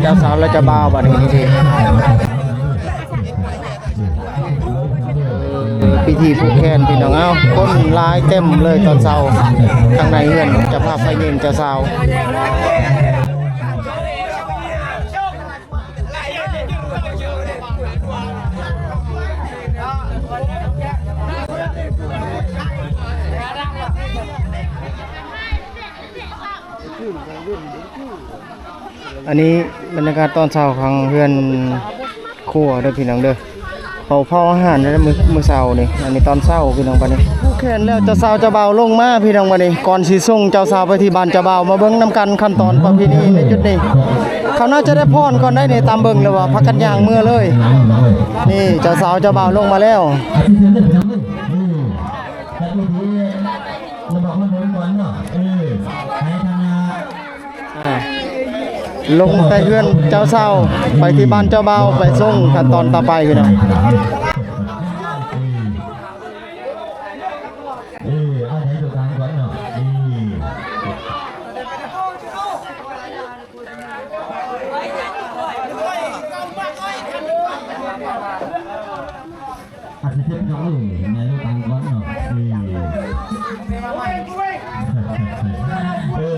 ເຈົ້າສາວ ແລະ ເຈົ້າບ່າວ ບາດນີ້ ເອີ ພິທີຜູກແຂນພີ່ນ້ອງ. ເອົ້າ ຄົນຫຼາຍເຕັມເລີຍຕອນເຊົ້າ ຂ້າງໃນເຮືອນເຈົ້າພາບ ຝ່າຍຍິງ ເຈົ້າສາວ. ອັນນີ້ບັນຍາກາດຕອນເຊົ້າຂອງເຮືອນຄົວເດີພີ່ນ້ອງເດີ ເຂົາເຜົາອາຫານໃນມື້ ມື້ເຊົ້ານີ້. ອັນນີ້ຕອນເຊົ້າພີ່ນ້ອງ. ບາດນີ້ຜູກແຂນແລ້ວ ເຈົ້າສາວເຈົ້າບ່າວລົງມາພີ່ນ້ອງ. ບາດນີ້ກ່ອນຊິສົ່ງເຈົ້າສາວໄປທີ່ບ້ານເຈົ້າບ່າວ ມາເບິ່ງນຳກັນຂັ້ນຕອນປະເພນີໃນຈຸດນີ້. ເຂົາໜ້າຈະໄດ້ພອນກ່ອນໄດ໋ນີ້ ຕາມເບິ່ງແລ້ວວ່າພາກັນຍ່າງເມືອເລີຍ. ນີ້ເຈົ້າສາວເຈົ້າບ່າວລົງມາແລ້ວ. ອ່າ ລົງແຕ່ເຮືອນເຈົ້າສາວ ໄປທີ່ບ້ານເຈົ້າບ່າວ ໄປສົ່ງຂັ້ນຕອນຕໍ່ໄປພີ່ນ້ອງ. ຕາມກ່ອນເນາະ ນີ້ ອາດຈະເຈັບນ້ອງເອີຍ ແມ່ລູກຕ່າງກ່ອນເນາະ ເອີ ເອີ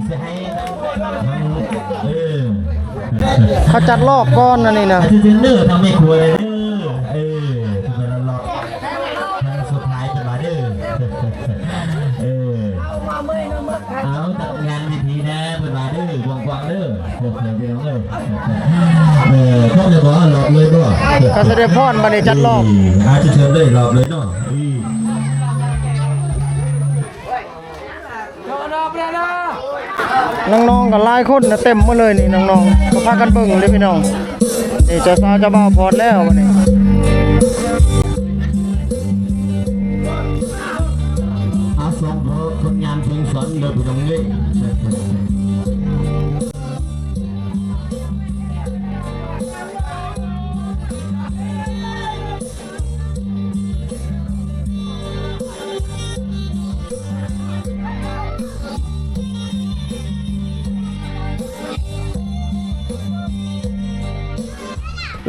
ຊິໃຫ້ທາງ ເອີ ເຂົາຈັດລອກກ່ອນອັນນີ້ນະ ອາດຈະເຊັນເດີທາງແມ່ຄົວເດີ ເອີ ເພິ່ນລອກ ທາງສຸດທ້າຍເພິ່ນວ່າເດີ ເອີ ເອົາຈັດງານເວທີແດ່ເພິ່ນວ່າເດີ ກວ້າງໆເດີ ເອີ ເອີ ຄອບເລີຍບໍ່ ລອບເລີຍບໍ່ ກະສະເດັດພອນບັດນີ້ຈັດລອບ ອາດຈະເຊີນເລີຍລອບເລີຍເນາະ ນ້ອງໆ ກໍຫຼາຍຄົນນະ ເຕັມໝົດເລີຍນີ້ ນ້ອງໆ ກໍພາກັນເບິ່ງເດ້ພີ່ນ້ອງ ນີ້ເຈົ້າສາວເຈົ້າບ່າວພອດແລ້ວບັດນີ້ ອາ ສອງຄົນງາມເພິ່ນສອນເດີພີ່ນ້ອງເອີຍ.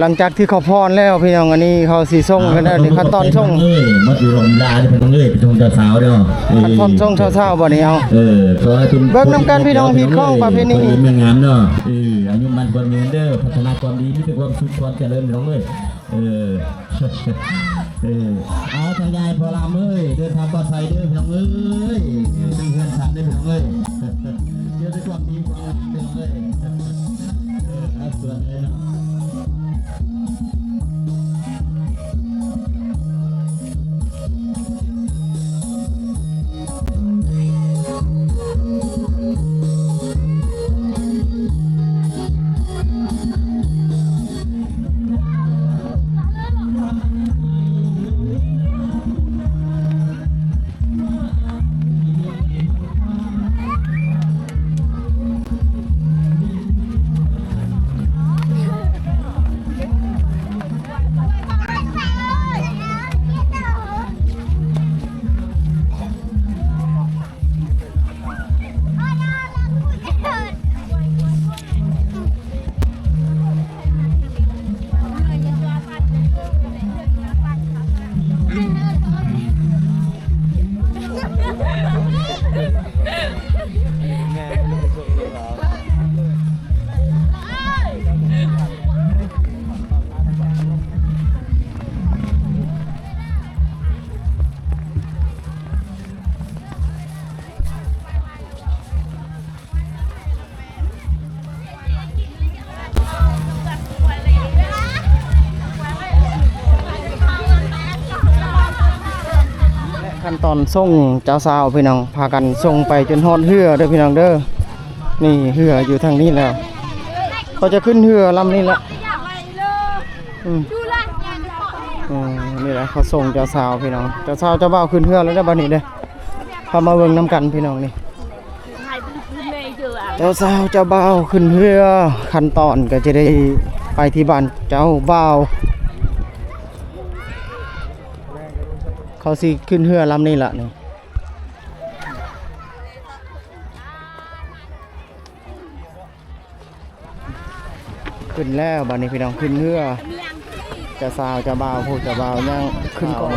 ຫຼັງຈາກທີ່ເຂົາຟ້ອນແລ້ວພີ່ນ້ອງ ອັນນີ້ເຂົາຊິສົ່ງກັນແລ້ວ ນີ້ຂັ້ນຕອນສົ່ງ ເອີ ໝົດເວລາເດີພີ່ນ້ອງເອີຍ ໄປສົ່ງເຈົ້າສາວເດີ ເອີ ຂັ້ນຕອນສົ່ງເຈົ້າສາວບັດນີ້ເຮົາ ເອີ ເບິ່ງນຳກັນພີ່ນ້ອງ ຮີດຄອງປະເພນີ ແມ່ນງາມເນາະ ເອີ ອາຍຸໝັ້ນຂວັນຍືນເດີ ພັດທະນາຄວາມດີ ມີແຕ່ຄວາມສຸກຄວາມຈະເລີນພີ່ນ້ອງເອີຍ. ເອີ ເອີ ເອົາທາງຍາຍພໍ່ລຳເອີຍ ເດີນທາງປອດໄພເດີພີ່ນ້ອງເອີຍ ເຖິງເຮືອນສັນເດີພີ່ນ້ອງເອີຍ ເດີນດ້ວຍຄວາມດີຄວາມງາມພີ່ນ້ອງເອີຍ ເອີ ເອົາສວນເລີຍເນາະ. ຂັ້ນຕອນສົ່ງເຈົ້າສາວພີ່ນ້ອງ ພາກັນສົ່ງໄປຈົນຮອດເຮືອເດີພີ່ນ້ອງເດີ ນີ້ເຮືອຢູ່ທາງນີ້ແລ້ວ ເຂົາຈະຂຶ້ນເຮືອລຳນີ້ແຫຼະ ອືມ ອືມ ນີ້ແຫຼະເຂົາສົ່ງເຈົ້າສາວພີ່ນ້ອງ ເຈົ້າສາວເຈົ້າບ່າວຂຶ້ນເຮືອແລ້ວເດີ ບັດນີ້ເດີ ເຂົ້າມາເບິ່ງນຳກັນພີ່ນ້ອງນີ້ ເຈົ້າສາວເຈົ້າບ່າວຂຶ້ນເຮືອ ຂັ້ນຕອນກໍຈະໄດ້ໄປທີ່ບ້ານເຈົ້າບ່າວ ເຂົາຊິຂຶ້ນເຮືອລຳນີ້ລະນີ້ ຂຶ້ນແລ້ວບັດນີ້ພີ່ນ້ອງ ຂຶ້ນເຮືອ ເຈົ້າສາວເຈົ້າບ່າວ ຜູ້ເຈົ້າບ່າວຍັງຂຶ້ນກ່ອນ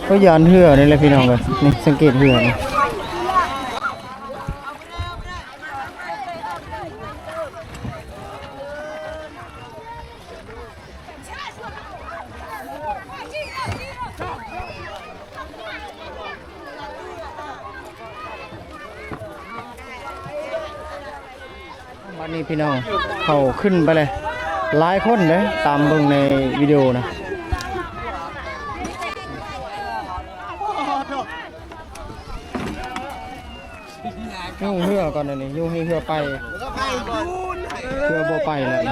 ກໍຢ້ານເຮືອນີ້ແຫຼະພີ່ນ້ອງເອີຍ ນີ້ສັງເກດເຮືອນີ້. ບັດນີ້ພີ່ນ້ອງ ເຂົາຂຶ້ນໄປເລີຍ ຫຼາຍຄົນເດ້ ຕາມເບິ່ງໃນວິດີໂອນະ. ຍູ້ເຮືອກ່ອນ ອັນນີ້ຍູ້ໃຫ້ເຮືອໄປ ເຮືອບໍ່ໄປແລ້ວ.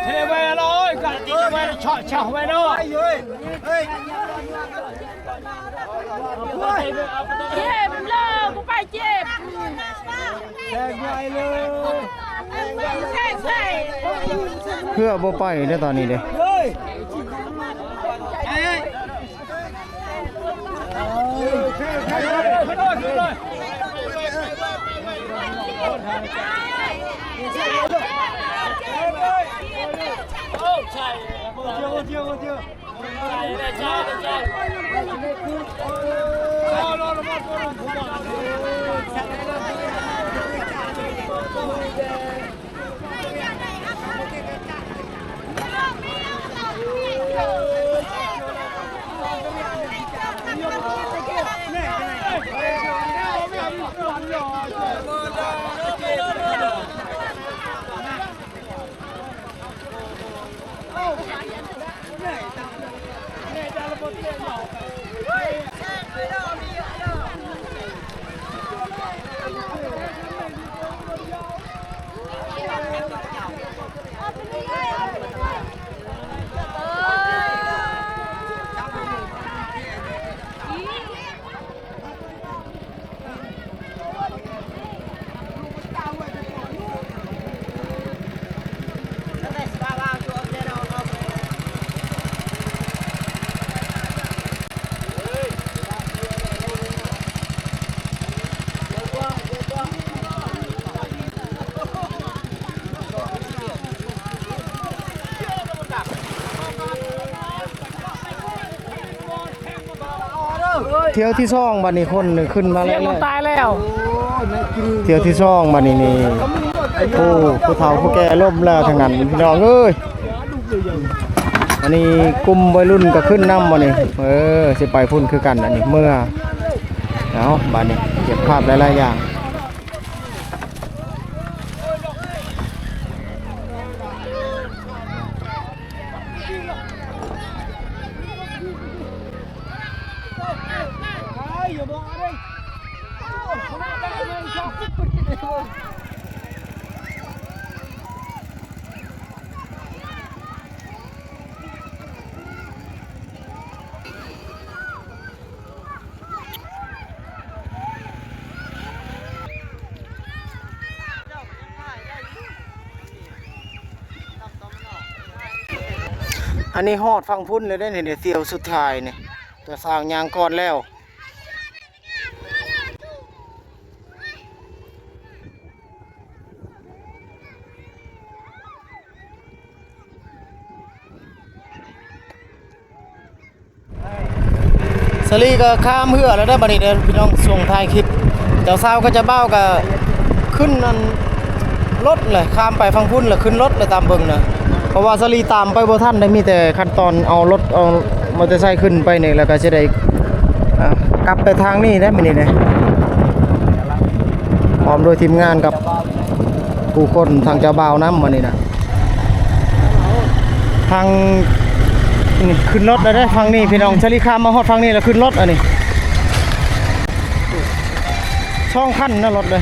ເທໄວ້ອະລອຍ ກະຕິໄວ້ເຊາະເຊົາໄວ້ເນາະ. ເຈັບເລີຍ ບໍ່ໄປເຈັບ. ເພື່ອບໍ່ໄປເດ້ຕອນນີ້ເດ້. ຖ້ຽວທີສອງ ບາດນີ້ຄົນຂຶ້ນມາແລ້ວ ຕາຍແລ້ວ. ຖ້ຽວທີສອງ ບາດນີ້ນີ້ ໂອ້ ຜູ້ເຖົ້າຜູ້ແກ່ລົ້ມແລ້ວທັງນັ້ນ ພີ່ນ້ອງເອີຍ. ອັນນີ້ກຸ່ມໄວລຸ້ນກໍຂຶ້ນນຳ ບາດນີ້ ເອີ ຊິໄປພຸ້ນຄືກັນ. ອັນນີ້ເມືອ ເອົາ ບາດນີ້ເກັບພາບຫຼາຍໆຢ່າງ. ອັນນີ້ຮອດຝັ່ງພຸ້ນແລ້ວເດ້ນີ້ ດຽວສ່ຽວສຸດທ້າຍນີ້ ຕົວຊ້າງຍ່າງກ່ອນແລ້ວ. ສາລີກໍຂ້າມເຮືອແລ້ວເດີ ບັດນີ້ເດີພີ່ນ້ອງ. ຊ່ວງທ້າຍຄລິບ ເຈົ້າສາວກັບເຈົ້າບ່າວກໍຂຶ້ນອັນລົດແຫຼະ ຂ້າມໄປຝັ່ງພຸ້ນແລ້ວຂຶ້ນລົດແລ້ວ ຕາມເບິ່ງນະ. ເພາະວ່າສາລີຕາມໄປບໍ່ທັນໄດ້ ມີແຕ່ຂັ້ນຕອນເອົາລົດ ເອົາມໍເຕີໄຊຂຶ້ນໄປນີ້ ແລ້ວກໍຊິໄດ້ ອ່າ ກັບໄປທາງນີ້ແຫຼະມື້ນີ້ເດ້ ພ້ອມດ້ວຍທີມງານກັບຜູ້ຄົນ ທາງເຈົ້າບ່າວນຳມື້ນີ້ນະ. ທາງນີ້ຂຶ້ນລົດແລ້ວເດ້ ຝັ່ງນີ້ພີ່ນ້ອງ. ສາລີຂ້າມມາຮອດຝັ່ງນີ້ແລ້ວຂຶ້ນລົດ ອັນນີ້ສອງຄັນນະລົດເດ້.